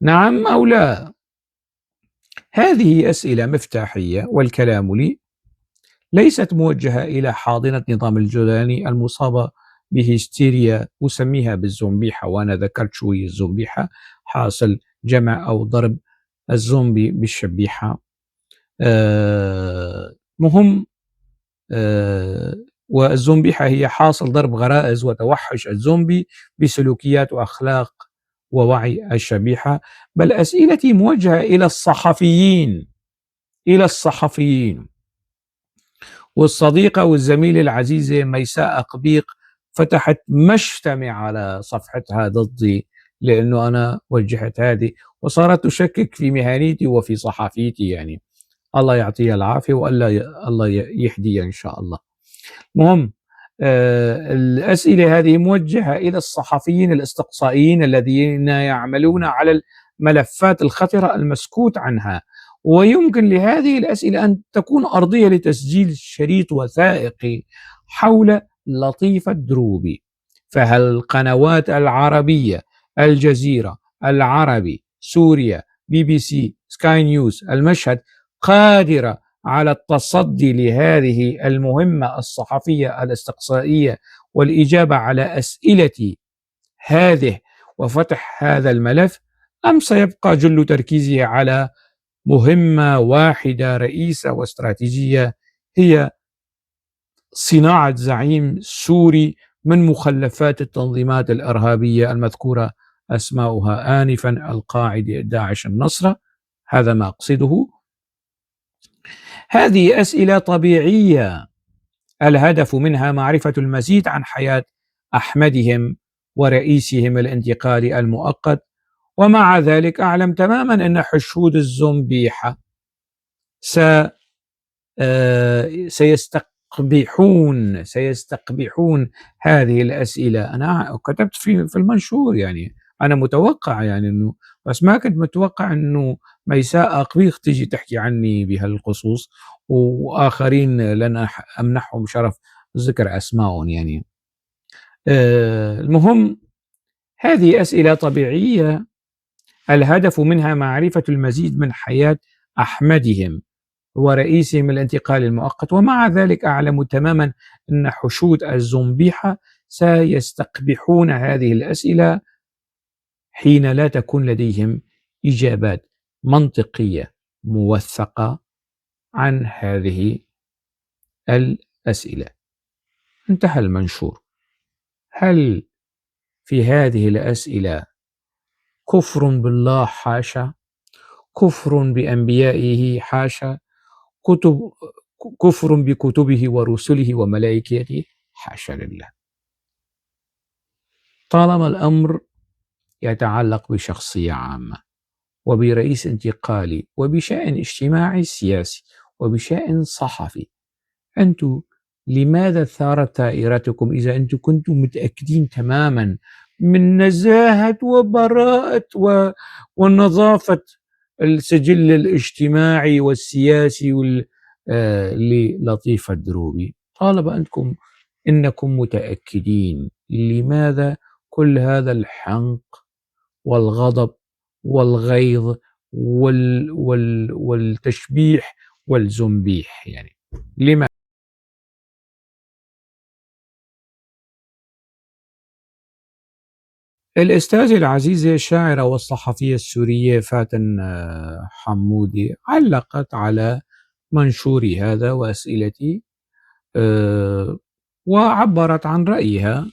نعم أو لا؟ هذه أسئلة مفتاحية، والكلام لي ليست موجهة إلى حاضنة نظام الجولاني المصابة بهستيريا أسميها بالزومبيحة، وأنا ذكرت شوي الزومبيحة، حاصل جمع أو ضرب الزومبي بالشبيحة. مهم، والزومبيحة هي حاصل ضرب غرائز وتوحش الزومبي بسلوكيات وأخلاق ووعي الشبيحة. بل أسئلتي موجهة إلى الصحفيين، إلى الصحفيين. والصديقة والزميلة العزيزة ميساء قبيق فتحت مشتمة على صفحتها ضدي لأنه أنا وجهت هذه، وصارت تشكك في مهنيتي وفي صحفيتي. الله يعطيها العافية وألا الله يهديها إن شاء الله. المهم، الأسئلة هذه موجهة إلى الصحفيين الاستقصائيين الذين يعملون على الملفات الخطرة المسكوت عنها، ويمكن لهذه الأسئلة أن تكون أرضية لتسجيل شريط وثائقي حول لطيفة دروبي. فهل القنوات العربية، الجزيرة، العربي، سوريا، بي بي سي، سكاي نيوز، المشهد، قادرة على التصدي لهذه المهمة الصحفية الاستقصائية والإجابة على أسئلة هذه وفتح هذا الملف، أم سيبقى جل تركيزه على مهمة واحدة رئيسة واستراتيجية هي صناعة زعيم سوري من مخلفات التنظيمات الإرهابية المذكورة أسماؤها آنفا، القاعدة، داعش، النصرة؟ هذا ما أقصده. هذه أسئلة طبيعية الهدف منها معرفة المزيد عن حياة أحمدهم ورئيسهم الانتقالي المؤقت. ومع ذلك أعلم تماما أن حشود الزومبيحة سيستقبحون هذه الأسئلة. أنا كتبت في المنشور، أنا متوقع أنه، بس ما كنت متوقع أنه ميساء قبيق تيجي تحكي عني بهالخصوص، وآخرين لن أمنحهم شرف ذكر أسمائهم. المهم، هذه أسئلة طبيعية الهدف منها معرفة المزيد من حياة أحمدهم ورئيسهم الانتقال المؤقت. ومع ذلك أعلم تماما أن حشود الزنبيحة سيستقبحون هذه الأسئلة حين لا تكون لديهم إجابات منطقية موثقة عن هذه الأسئلة. انتهى المنشور. هل في هذه الأسئلة كفر بالله؟ حاشا. كفر بأنبيائه؟ حاشا. كفر بكتبه ورسله وملائكته؟ حاشا لله. طالما الأمر يتعلق بشخصية عامة وبرئيس انتقالي وبشأن اجتماعي سياسي وبشأن صحفي، أنتم لماذا ثارت ثائرتكم إذا أنتم كنتم متأكدين تماما من نزاهة وبراءة ونظافة السجل الاجتماعي والسياسي للطيفة الدروبي؟ طالما إنكم متأكدين، لماذا كل هذا الحنق والغضب والغيظ والتشبيح والزنبيح؟ لماذا؟ الأستاذة العزيزة الشاعرة والصحفية السورية فاتن حمودي علقت على منشوري هذا وأسئلتي، وعبرت عن رأيها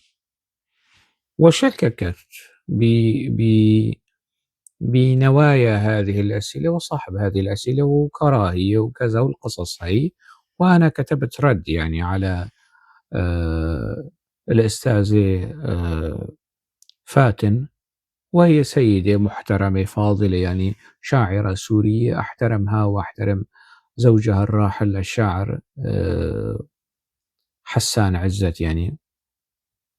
وشككت بنوايا هذه الأسئلة وصاحب هذه الأسئلة وكراهية وكذا والقصص هي. وأنا كتبت رد على الأستاذة فاتن، وهي سيدة محترمة فاضلة، شاعرة سورية أحترمها وأحترم زوجها الراحل الشاعر حسان عزت،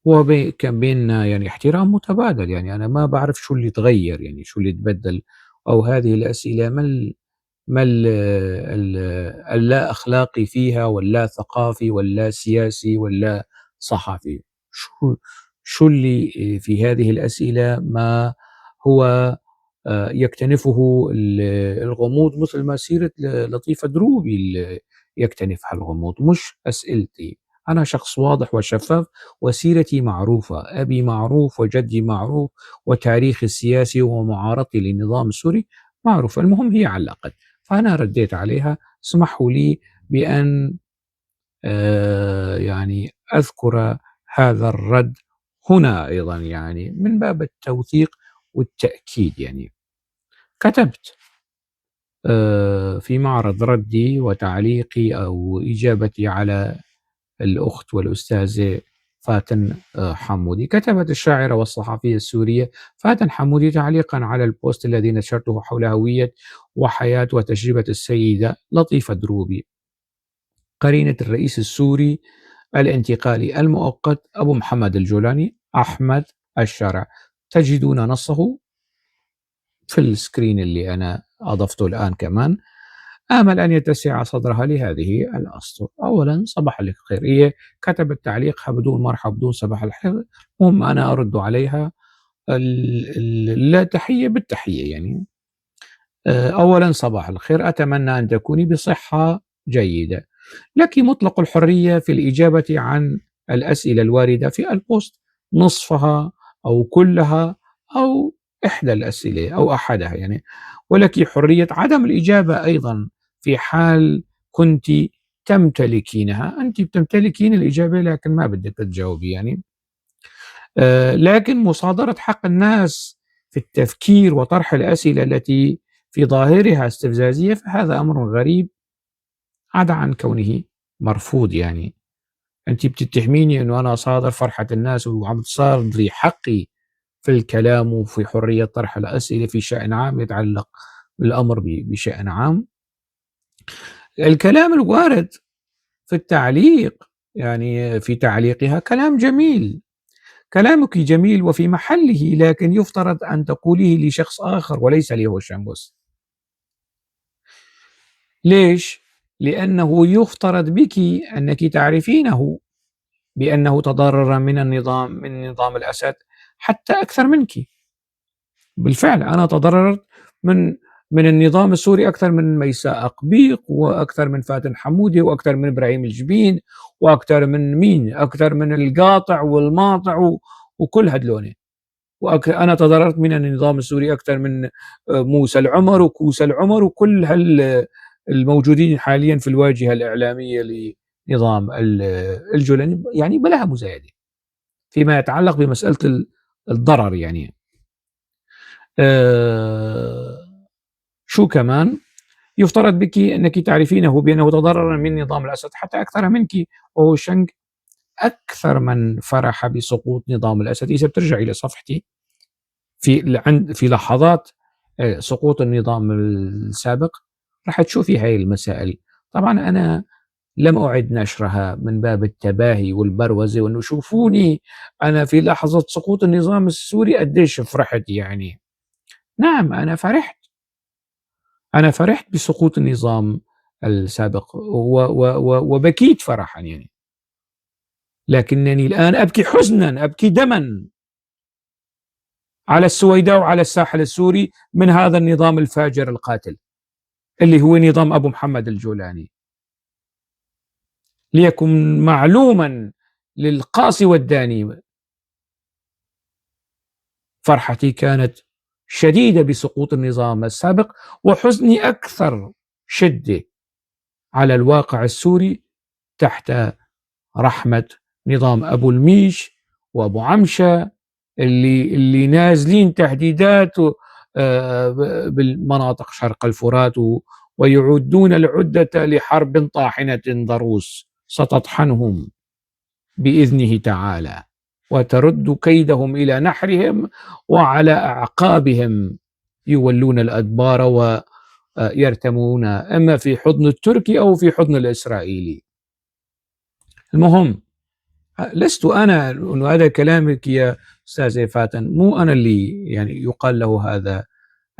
وكان بيننا احترام متبادل. أنا ما بعرف شو اللي تغير، شو اللي تبدل، أو هذه الأسئلة ما اللا أخلاقي فيها ولا ثقافي ولا سياسي ولا صحفي. شو اللي في هذه الأسئلة ما هو يكتنفه الغموض، مثل ما سيرة لطيفة دروبي اللي يكتنفها الغموض، مش أسئلتي. أنا شخص واضح وشفاف وسيرتي معروفة، أبي معروف وجدي معروف وتاريخي السياسي ومعارضتي للنظام السوري معروف. المهم هي علقت فأنا رديت عليها. اسمحوا لي بأن أذكر هذا الرد هنا أيضا، من باب التوثيق والتأكيد. كتبت في معرض ردي وتعليقي أو إجابتي على الأخت والأستاذة فاتن حمودي. كتبت الشاعرة والصحفية السورية فاتن حمودي تعليقا على البوست الذي نشرته حول هوية وحياة وتجربة السيدة لطيفة دروبي، قرينة الرئيس السوري الانتقالي المؤقت أبو محمد الجولاني أحمد الشرع. تجدون نصه في السكرين اللي أنا أضفته الآن كمان. آمل أن يتسع صدرها لهذه الأسطر. أولا صباح الخير، هي كتبت تعليقها بدون مرحب بدون صباح الخير، المهم أنا أرد عليها لا تحية بالتحية. أولا صباح الخير، أتمنى أن تكوني بصحة جيدة، لك مطلق الحرية في الإجابة عن الأسئلة الواردة في البوست، نصفها أو كلها أو إحدى الأسئلة أو أحدها ولك حرية عدم الإجابة أيضا في حال كنت تمتلكينها. أنت بتمتلكين الإجابة لكن ما بدك تجاوبي. لكن مصادرة حق الناس في التفكير وطرح الأسئلة التي في ظاهرها استفزازية فهذا أمر غريب عدا عن كونه مرفوض. أنت بتتهميني أنه أنا صادر فرحة الناس وعم تصادري حقي في الكلام وفي حرية طرح الأسئلة في شأن عام يتعلق بالأمر بشأن عام. الكلام الوارد في التعليق في تعليقها كلام جميل، كلامك جميل وفي محله، لكن يفترض أن تقوليه لشخص آخر وليس لهوشام بوس. ليش؟ لأنه يفترض بك أنك تعرفينه بأنه تضرر من نظام الأسد حتى أكثر منك. بالفعل أنا تضررت من من النظام السوري أكثر من ميساء أقبيق، وأكثر من فاتن حمودة، وأكثر من إبراهيم الجبين، وأكثر من مين؟ أكثر من القاطع والماطع وكل هدلون. وأنا تضررت من النظام السوري أكثر من موسى العمر وكوسى العمر وكل الموجودين حاليا في الواجهة الإعلامية لنظام الجولاني، يعني بلاها مزايدة فيما يتعلق بمسألة الضرر. شو كمان يفترض بك أنك تعرفينه بأنه تضرر من نظام الأسد حتى أكثر منك، وهو شنك أكثر من فرح بسقوط نظام الأسد. إذا بترجعي إلى صفحتي في لحظات سقوط النظام السابق راح تشوفي هاي المسائل. طبعا أنا لم أعد نشرها من باب التباهي والبروزة وأنه شوفوني أنا في لحظة سقوط النظام السوري قديش فرحت. نعم أنا فرحت، أنا فرحت بسقوط النظام السابق وبكيت فرحا لكنني الآن أبكي حزنا، أبكي دما على السويداء وعلى الساحل السوري من هذا النظام الفاجر القاتل اللي هو نظام أبو محمد الجولاني. ليكن معلوما للقاصي والداني، فرحتي كانت شديدة بسقوط النظام السابق، وحزني أكثر شدة على الواقع السوري تحت رحمة نظام أبو الميش وأبو عمشة اللي نازلين تهديدات بالمناطق شرق الفرات ويعدون العدة لحرب طاحنة ضروس ستطحنهم بإذنه تعالى وترد كيدهم إلى نحرهم وعلى أعقابهم يولون الأدبار ويرتمون إما في حضن التركي أو في حضن الإسرائيلي. المهم لست أنا، أنه هذا كلامك يا أستاذة فاتن، مو أنا اللي يقال له هذا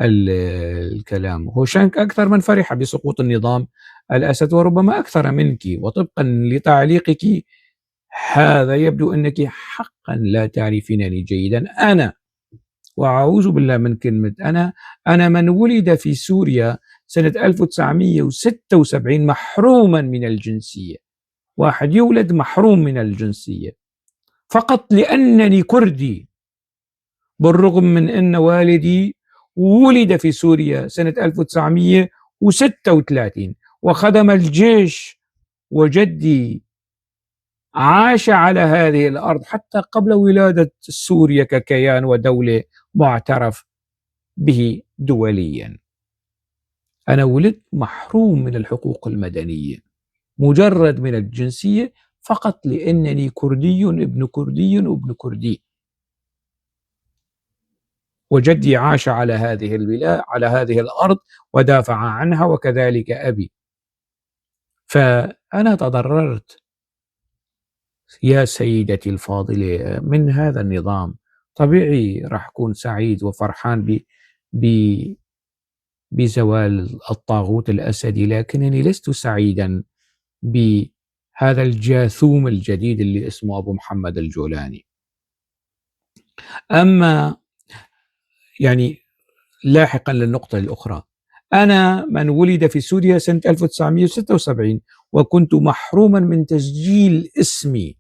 الكلام. هوشانك أكثر من فرح بسقوط النظام الأسد وربما أكثر منك، وطبقا لتعليقك هذا يبدو أنك حقا لا تعرفينني جيدا. أنا، وأعوذ بالله من كلمة أنا، أنا من ولد في سوريا سنة 1976 محروما من الجنسية. واحد يولد محروم من الجنسية فقط لأنني كردي، بالرغم من أن والدي ولد في سوريا سنة 1936 وخدم الجيش، وجدي عاش على هذه الأرض حتى قبل ولادة سوريا ككيان ودولة معترف به دوليا. أنا ولدت محروم من الحقوق المدنية، مجرد من الجنسية، فقط لأنني كردي ابن كردي ابن كردي، وجدي عاش على هذه البلاد، على هذه الأرض، ودافع عنها، وكذلك أبي. فأنا تضررت يا سيدتي الفاضلة من هذا النظام. طبيعي راح أكون سعيد وفرحان بزوال الطاغوت الأسدي، لكنني لست سعيدا بهذا الجاثوم الجديد اللي اسمه أبو محمد الجولاني. أما لاحقا للنقطة الأخرى، أنا من ولد في سوريا سنة 1976 وكنت محروما من تسجيل اسمي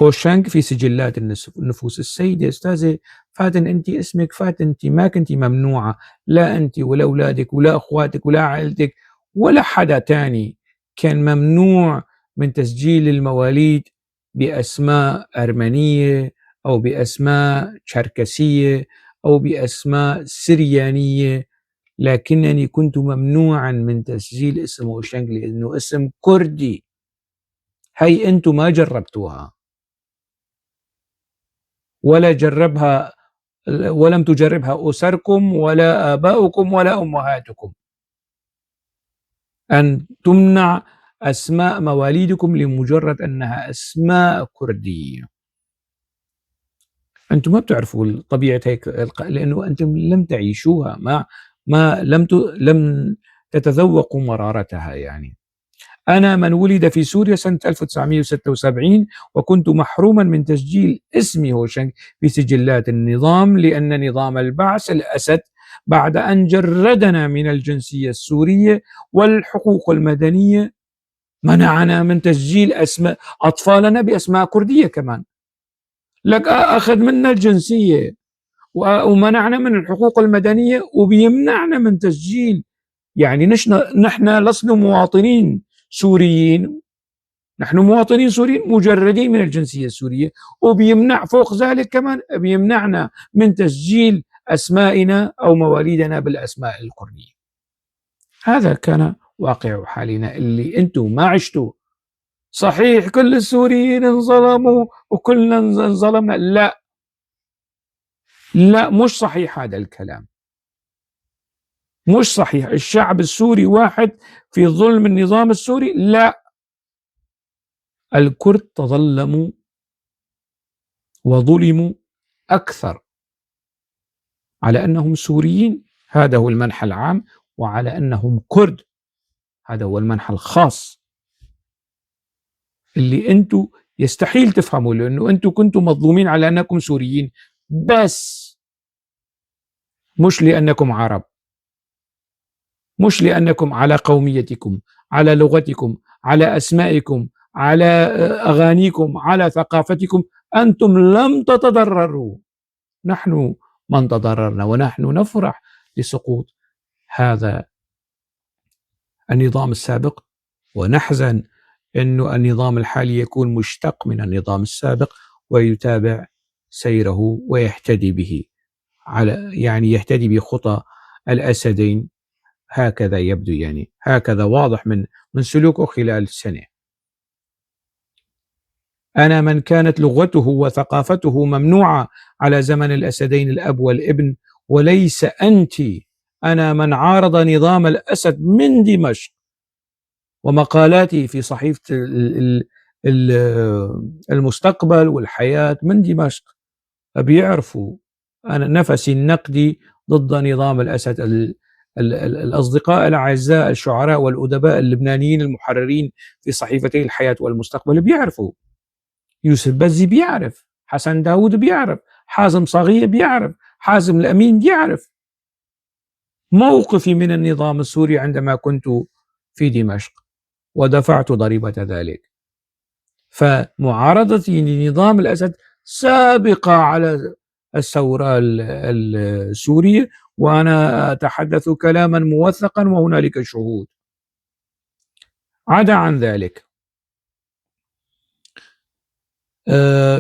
هوشانك في سجلات النفوس. السيدة أستاذة فاتن، أنت اسمك فاتن، أنت ما كنت ممنوعة، لا أنت ولا أولادك ولا أخواتك ولا عائلتك ولا حدا تاني كان ممنوع من تسجيل المواليد بأسماء أرمنية أو بأسماء شركسية أو بأسماء سريانية، لكنني كنت ممنوعا من تسجيل اسم هوشانك لأنه اسم كردي. هي أنتم ما جربتوها ولا جربها، ولم تجربها أسركم ولا آباؤكم ولا أمهاتكم، أن تمنع أسماء مواليدكم لمجرد أنها أسماء كردية. أنتم ما بتعرفوا طبيعة هيك، لأنه أنتم لم تعيشوها، ما لم تتذوقوا مرارتها. أنا من ولد في سوريا سنة 1976 وكنت محروما من تسجيل اسمي هوشنك في سجلات النظام، لأن نظام البعث الأسد بعد أن جردنا من الجنسية السورية والحقوق المدنية، منعنا من تسجيل أسماء أطفالنا بأسماء كردية كمان. لك أخذ منا الجنسية ومنعنا من الحقوق المدنية وبيمنعنا من تسجيل. يعني نحن لسنا مواطنين سوريين، نحن مواطنين سوريين مجردين من الجنسية السورية، وبيمنع فوق ذلك كمان بيمنعنا من تسجيل أسمائنا أو مواليدنا بالأسماء الكردية. هذا كان واقع حالنا اللي أنتم ما عشتوا. صحيح كل السوريين انظلموا وكلنا انظلمنا، لا لا، مش صحيح هذا الكلام، مش صحيح. الشعب السوري واحد في ظلم النظام السوري؟ لا، الكرد تظلموا وظلموا أكثر على أنهم سوريين، هذا هو المنحى العام، وعلى أنهم كرد، هذا هو المنحى الخاص اللي أنتم يستحيل تفهموا، لأنه أنتم كنتم مظلومين على أنكم سوريين بس، مش لأنكم عرب، مش لأنكم على قوميتكم، على لغتكم، على أسمائكم، على أغانيكم، على ثقافتكم. أنتم لم تتضرروا، نحن من تضررنا، ونحن نفرح لسقوط هذا النظام السابق، ونحزن أنه النظام الحالي يكون مشتق من النظام السابق ويتابع سيره ويهتدي به، على يعني يهتدي بخطى الأسدين. هكذا يبدو، يعني هكذا واضح من سلوكه خلال السنة. أنا من كانت لغته وثقافته ممنوعة على زمن الأسدين الأب والابن، وليس أنت. أنا من عارض نظام الأسد من دمشق، ومقالاتي في صحيفة المستقبل والحياة من دمشق بيعرفوا أنا نفسي النقدي ضد نظام الأسد. الأصدقاء الأعزاء الشعراء والأدباء اللبنانيين المحررين في صحيفتي الحياة والمستقبل بيعرفوا، يوسف بزي بيعرف، حسن داود بيعرف، حازم صاغية بيعرف، حازم الأمين بيعرف موقفي من النظام السوري عندما كنت في دمشق، ودفعت ضريبة ذلك. فمعارضتي لنظام الأسد سابقة على الثورة السورية، وأنا أتحدث كلاما موثقا وهنالك شهود. عدا عن ذلك،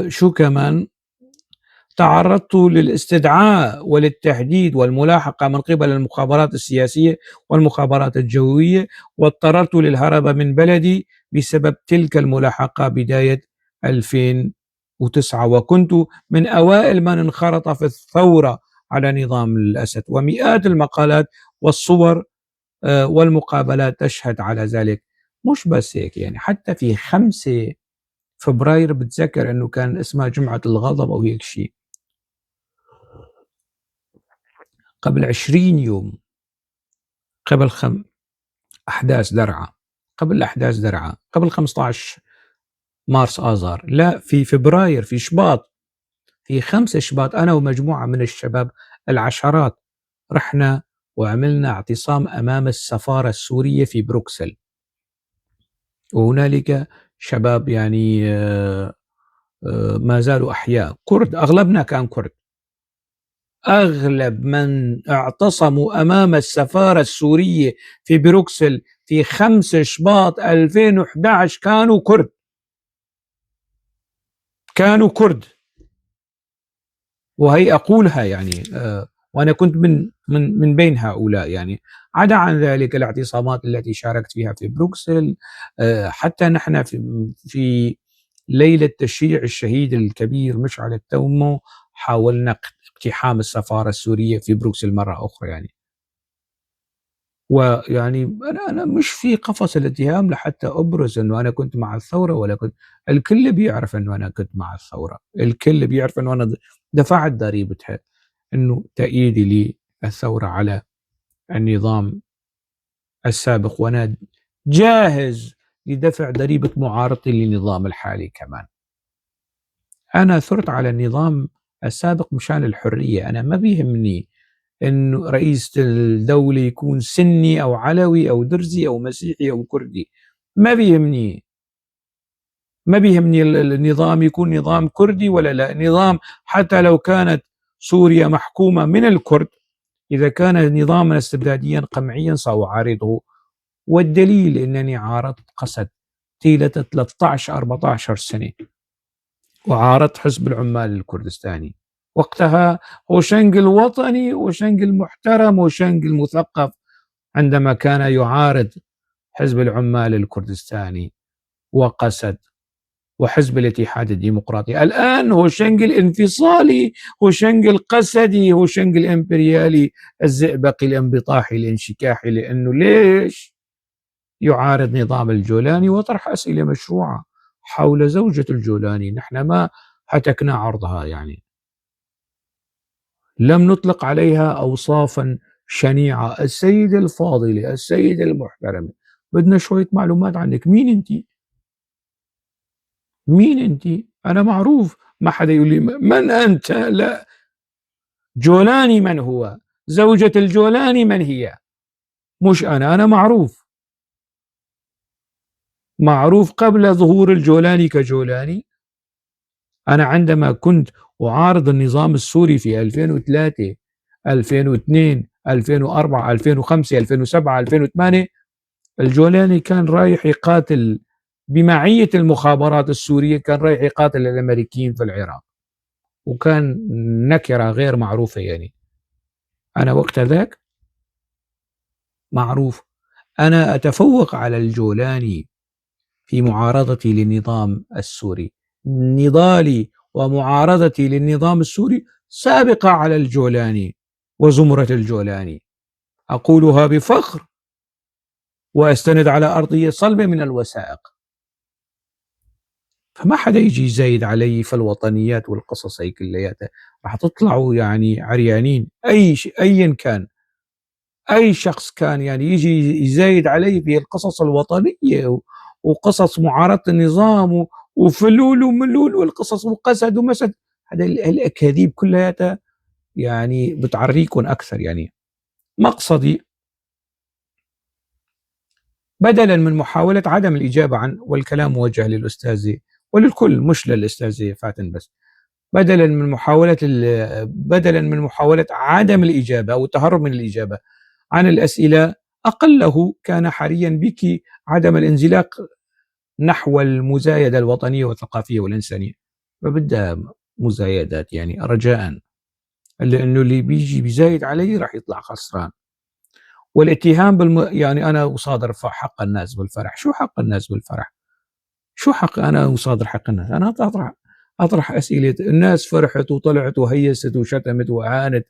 شو كمان؟ تعرضت للاستدعاء وللتهديد والملاحقة من قبل المخابرات السياسية والمخابرات الجوية، واضطررت للهرب من بلدي بسبب تلك الملاحقة بداية 2009، وكنت من أوائل من انخرط في الثورة على نظام الأسد، ومئات المقالات والصور والمقابلات تشهد على ذلك. مش بس هيك، يعني حتى في 5 فبراير بتذكر أنه كان اسمها جمعة الغضب أو هيك شيء، قبل 20 يوم، قبل أحداث درعا، قبل أحداث درعا، قبل 15 مارس آذار، لا في فبراير، في شباط، في 5 شباط، أنا ومجموعة من الشباب العشرات رحنا وعملنا اعتصام أمام السفارة السورية في بروكسل، وهنالك شباب ما زالوا أحياء، كرد، أغلبنا كان كرد. أغلب من اعتصموا أمام السفارة السورية في بروكسل في 5 شباط 2011 كانوا كرد، كانوا كرد. وهي أقولها وأنا كنت من بين هؤلاء. عدا عن ذلك الاعتصامات التي شاركت فيها في بروكسل، حتى نحن في ليلة تشييع الشهيد الكبير مشعل التومو حاولنا اقتحام السفارة السورية في بروكسل مرة أخرى. ويعني أنا مش في قفص الاتهام لحتى أبرز أنه أنا كنت مع الثورة ولا كنت، الكل بيعرف أنه أنا كنت مع الثورة، الكل بيعرف أنه أنا دفعت ضريبتها، أنه تأييدي للثورة على النظام السابق، وأنا جاهز لدفع ضريبة معارضتي للنظام الحالي كمان. أنا ثرت على النظام السابق مشان الحرية، أنا ما بيهمني إنه رئيس الدولة يكون سني أو علوي أو درزي أو مسيحي أو كردي، ما بيهمني. ما بيهمني النظام يكون نظام كردي ولا لا، نظام حتى لو كانت سوريا محكومة من الكرد، إذا كان نظاما استبداديا قمعيا سأعارضه. والدليل أنني عارضت قسد طيلة 13-14 سنة، وعارضت حزب العمال الكردستاني وقتها، هوشنج الوطني وهوشنج المحترم وهوشنج المثقف، عندما كان يعارض حزب العمال الكردستاني وقسد وحزب الاتحاد الديمقراطي. الآن هوشنج الانفصالي، هوشنج القسدي، هوشنج الامبريالي الزئبقي الانبطاحي الانشكاحي، لأنه ليش يعارض نظام الجولاني وطرح أسئلة مشروعة حول زوجة الجولاني. نحن ما هتكنا عرضها، لم نطلق عليها أوصافا شنيعة. السيدة الفاضلة، السيدة المحترمة، بدنا شوية معلومات عنك، مين انت؟ مين انت؟ أنا معروف، ما حدا يقول لي من أنت؟ لا، جولاني من هو؟ زوجة الجولاني من هي؟ مش أنا، أنا معروف، معروف قبل ظهور الجولاني كجولاني. أنا عندما كنت أعارض النظام السوري في 2003، 2002، 2004، 2005، 2007، 2008، الجولاني كان رايح يقاتل بمعية المخابرات السورية، كان رايح يقاتل الأمريكيين في العراق، وكان نكرة غير معروفة. أنا وقت ذاك معروف، أنا أتفوق على الجولاني في معارضتي للنظام السوري، نضالي ومعارضتي للنظام السوري سابقة على الجولاني وزمرة الجولاني، أقولها بفخر وأستند على أرضية صلبة من الوثائق. فما حدا يجي يزايد علي في الوطنيات والقصص هي كلياتها، راح تطلعوا عريانين. أيا كان، أي شخص كان يجي يزايد علي في القصص الوطنية وقصص معارضة النظام وفلول وملول والقصص وقسد ومسد، هذا الأكاذيب كلها بتعريكم أكثر. مقصدي بدلا من محاولة عدم الإجابة عن، والكلام موجه للأستاذ وللكل مش للأستاذ فاتن بس، بدلا من محاولة عدم الإجابة أو التهرب من الإجابة عن الأسئلة، أقله كان حريا بك عدم الانزلاق نحو المزايدة الوطنية والثقافية والإنسانية. ما بدها مزايدات رجاء، لأنه اللي بيجي بيزايد علي راح يطلع خسران. والاتهام أنا أصادر حق الناس بالفرح. شو حق الناس بالفرح؟ شو حق أنا أصادر حق الناس؟ أنا أطرح أسئلة. الناس فرحت وطلعت وهيست وشتمت وعانت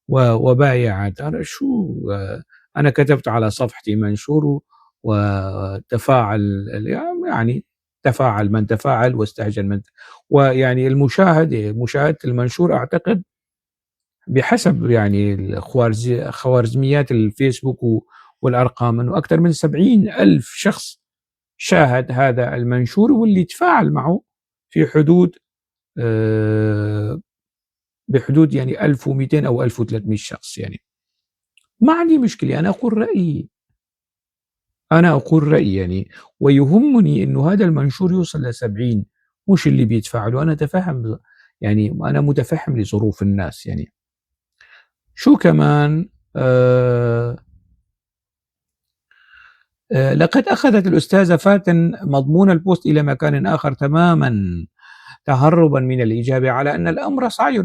وبايعت. أنا شو؟ أنا كتبت على صفحتي منشور وتفاعل، تفاعل من تفاعل واستهجن من ويعني مشاهدة المنشور أعتقد بحسب خوارزميات الفيسبوك والأرقام أنه أكثر من 70,000 شخص شاهد هذا المنشور، واللي تفاعل معه في بحدود 1200 أو 1300 شخص. ما عندي مشكلة، أنا أقول رأيي، أنا أقول رأيي ويهمني أنه هذا المنشور يوصل ل70، مش اللي بيتفاعلوا. أنا أتفهم، أنا متفهم لظروف الناس. شو كمان؟ لقد أخذت الأستاذة فاتن مضمون البوست إلى مكان آخر تماما، تهربا من الإجابة على أن الأمر سعي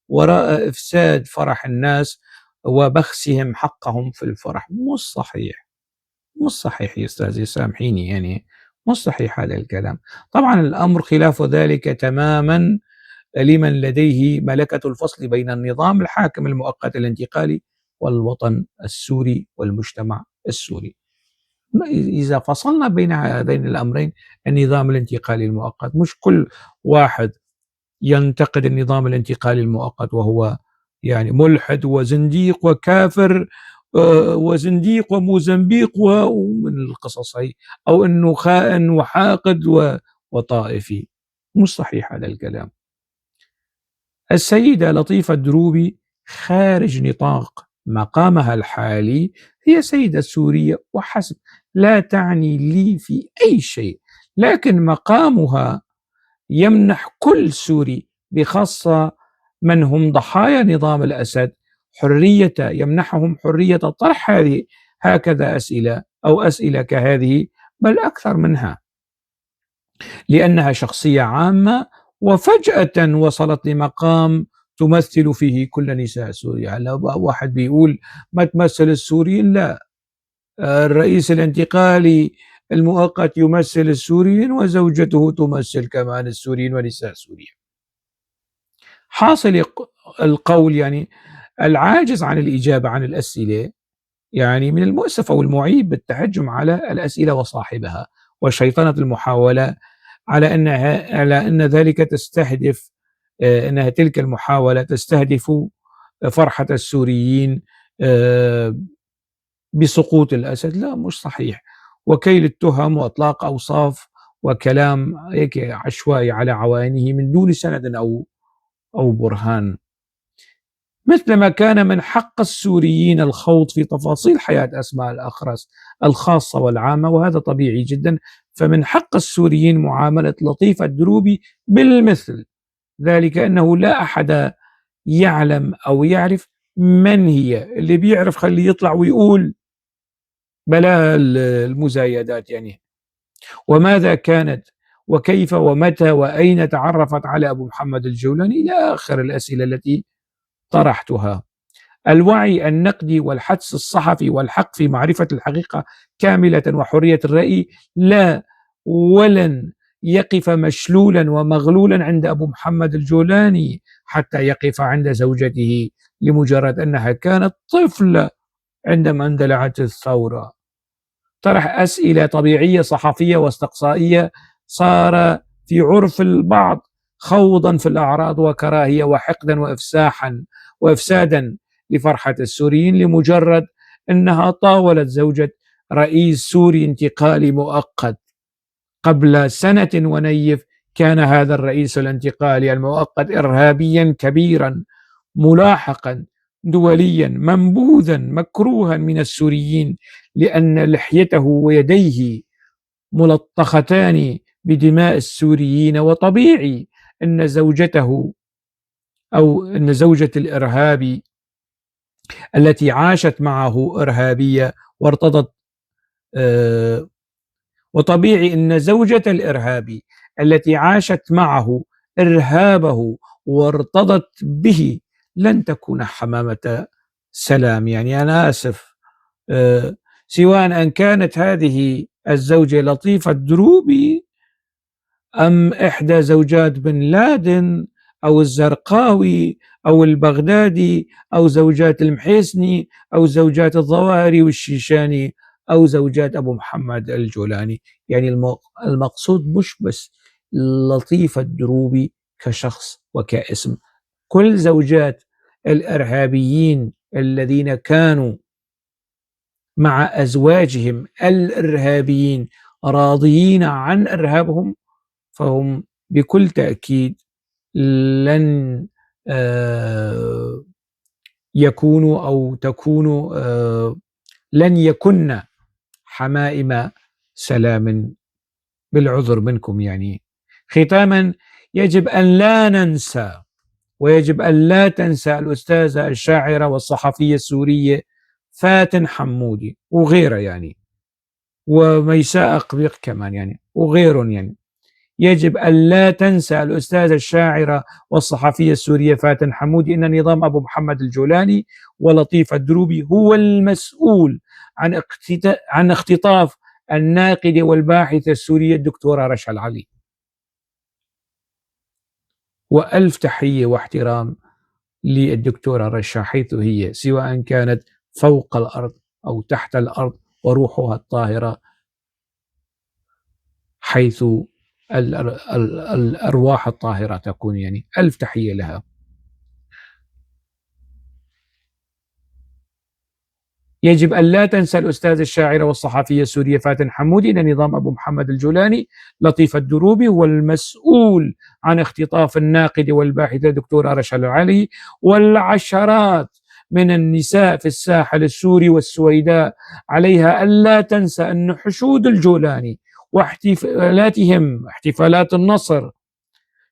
وراء إفساد فرح الناس وبخسهم حقهم في الفرح. مو صحيح، مو صحيح يا أستاذي، سامحيني، مو صحيح هذا الكلام. طبعا الأمر خلاف ذلك تماما لمن لديه ملكة الفصل بين النظام الحاكم المؤقت الانتقالي والوطن السوري والمجتمع السوري. إذا فصلنا بين هذين الأمرين، النظام الانتقالي المؤقت، مش كل واحد ينتقد النظام الانتقالي المؤقت وهو ملحد وزنديق وكافر، وزنديق وموزمبيق ومن القصص هي، أو أنه خائن وحاقد وطائفي. مش صحيح هذا الكلام. السيدة لطيفة الدروبي خارج نطاق مقامها الحالي، هي سيدة سورية وحسب، لا تعني لي في أي شيء، لكن مقامها يمنح كل سوري بخاصة من هم ضحايا نظام الأسد حرية، يمنحهم حرية طرح هذه هكذا أسئلة أو أسئلة كهذه، بل أكثر منها، لأنها شخصية عامة وفجأة وصلت لمقام تمثل فيه كل نساء سوريا. هلا واحد بيقول ما تمثل السوريين، لا، الرئيس الانتقالي المؤقت يمثل السوريين وزوجته تمثل كمان السوريين ونساء سوريا. حاصل القول يعني العاجز عن الإجابة عن الأسئلة يعني من المؤسف أو المعيب بالتهجم على الأسئلة وصاحبها وشيطنة المحاولة على أن ذلك تستهدف، أنها تلك المحاولة تستهدف فرحة السوريين بسقوط الأسد. لا، مش صحيح. وكيل التهم وإطلاق أوصاف وكلام هيك عشوائي على عوائنه من دون سند أو برهان. مثلما كان من حق السوريين الخوض في تفاصيل حياة أسماء الأخرس الخاصة والعامة، وهذا طبيعي جدا، فمن حق السوريين معاملة لطيفة الدروبي بالمثل، ذلك أنه لا أحد يعلم أو يعرف من هي. اللي بيعرف خليه يطلع ويقول بلا المزايدات يعني. وماذا كانت وكيف ومتى وأين تعرفت على أبو محمد الجولاني، إلى آخر الأسئلة التي طرحتها. الوعي النقدي والحدس الصحفي والحق في معرفة الحقيقة كاملة وحرية الرأي لا ولن يقف مشلولا ومغلولا عند أبو محمد الجولاني حتى يقف عند زوجته لمجرد أنها كانت طفلة عندما اندلعت الثورة. طرح أسئلة طبيعية صحفية واستقصائية صار في عرف البعض خوضا في الأعراض وكراهية وحقدا وإفساحا وإفسادا لفرحة السوريين لمجرد أنها طاولت زوجة رئيس سوري انتقالي مؤقت. قبل سنة ونيف كان هذا الرئيس الانتقالي المؤقت إرهابيا كبيرا ملاحقا دوليا منبوذا مكروها من السوريين لأن لحيته ويديه ملطختان بدماء السوريين، وطبيعي أن زوجته أو أن زوجة الإرهابي التي عاشت معه إرهابية وارتضت، وطبيعي أن زوجة الإرهابي التي عاشت معه إرهابه وارتضت به لن تكون حمامة سلام. يعني أنا آسف، سواء أن كانت هذه الزوجة لطيفة الدروبي أم إحدى زوجات بن لادن أو الزرقاوي أو البغدادي أو زوجات المحيسني أو زوجات الظواهري والشيشاني أو زوجات أبو محمد الجولاني. يعني المقصود مش بس لطيفة الدروبي كشخص وكاسم، كل زوجات الإرهابيين الذين كانوا مع أزواجهم الإرهابيين راضيين عن إرهابهم فهم بكل تأكيد لن يكونوا أو تكونوا لن يكن حمائم سلام، بالعذر منكم. يعني ختاما يجب أن لا ننسى ويجب أن لا تنسى الأستاذة الشاعرة والصحفية السورية فاتن حمودي وغيرها يعني، وميساء قبيق كمان يعني وغيرهم يعني. يجب أن لا تنسى الأستاذة الشاعرة والصحفية السورية فاتن حمودي أن نظام أبو محمد الجولاني ولطيفة الدروبي هو المسؤول عن اختطاف الناقدة والباحثة السورية الدكتورة رشا العلي. وألف تحية واحترام للدكتورة رشا حيث هي، سواء كانت فوق الأرض أو تحت الأرض، وروحها الطاهرة حيث الأرواح الطاهرة تكون. يعني ألف تحية لها. يجب أن لا تنسى الأستاذ الشاعرة والصحفية السورية فاتن حمودي أن نظام أبو محمد الجولاني لطيفة الدروبي هو المسؤول عن اختطاف الناقدة والباحثة دكتورة رشا العلي والعشرات من النساء في الساحل السوري والسويداء. عليها ألا تنسى أن حشود الجولاني واحتفالاتهم احتفالات النصر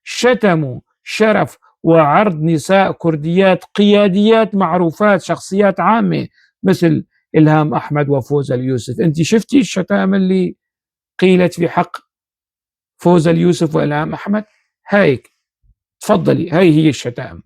شتموا شرف وعرض نساء كرديات قياديات معروفات شخصيات عامة مثل إلهام أحمد وفوزة اليوسف. أنت شفتي الشتائم اللي قيلت في حق فوزة اليوسف وإلهام أحمد؟ هيك تفضلي، هاي هي الشتائم.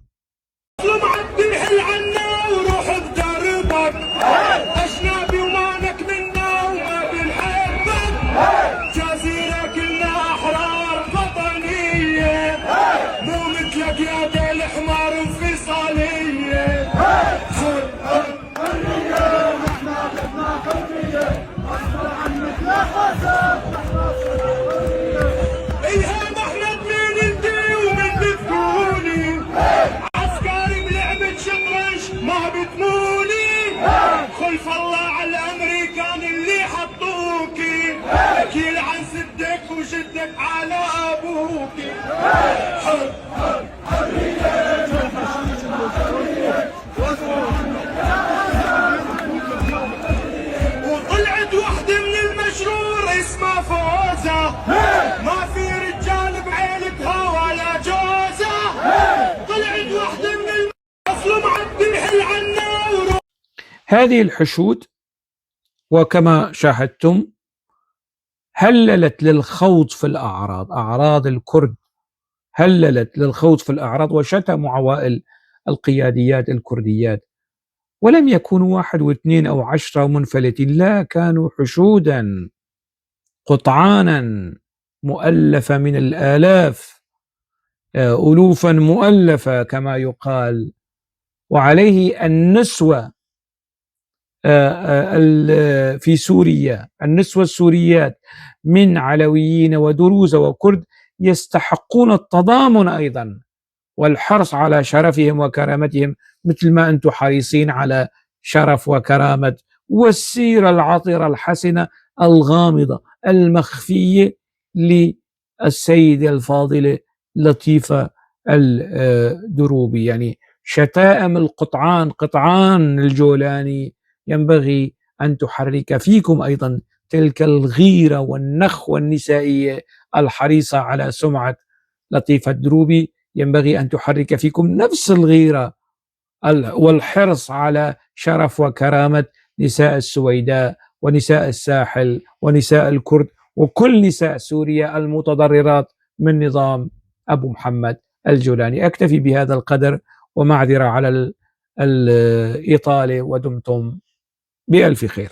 وطلعت وحدة من المشرور اسمها فوزة، ما في رجال بعيلتها ولا جوزة. طلعت وحدة من المظلوم عبد الحل عنا. هذه الحشود وكما شاهدتم هللت للخوض في الأعراض، أعراض الكرد هللت للخوض في الأعراض وشتموا عوائل القياديات الكرديات، ولم يكونوا 1 و2 أو 10 منفلتين، لا، كانوا حشودا قطعانا مؤلفة من الآلاف، ألوفا مؤلفة كما يقال. وعليه النسوة في سوريا، النسوة السوريات من علويين ودروز وكرد يستحقون التضامن أيضا والحرص على شرفهم وكرامتهم، مثل ما أنتم حريصين على شرف وكرامة والسيرة العطرة الحسنة الغامضة المخفية للسيدة الفاضلة لطيفة الدروبي. يعني شتائم القطعان، قطعان الجولاني، ينبغي أن تحرك فيكم أيضا تلك الغيرة والنخوة النسائية الحريصة على سمعة لطيفة الدروبي. ينبغي أن تحرك فيكم نفس الغيرة والحرص على شرف وكرامة نساء السويداء ونساء الساحل ونساء الكرد وكل نساء سوريا المتضررات من نظام أبو محمد الجولاني. أكتفي بهذا القدر ومعذرة على الإطالة، ودمتم بألف خير.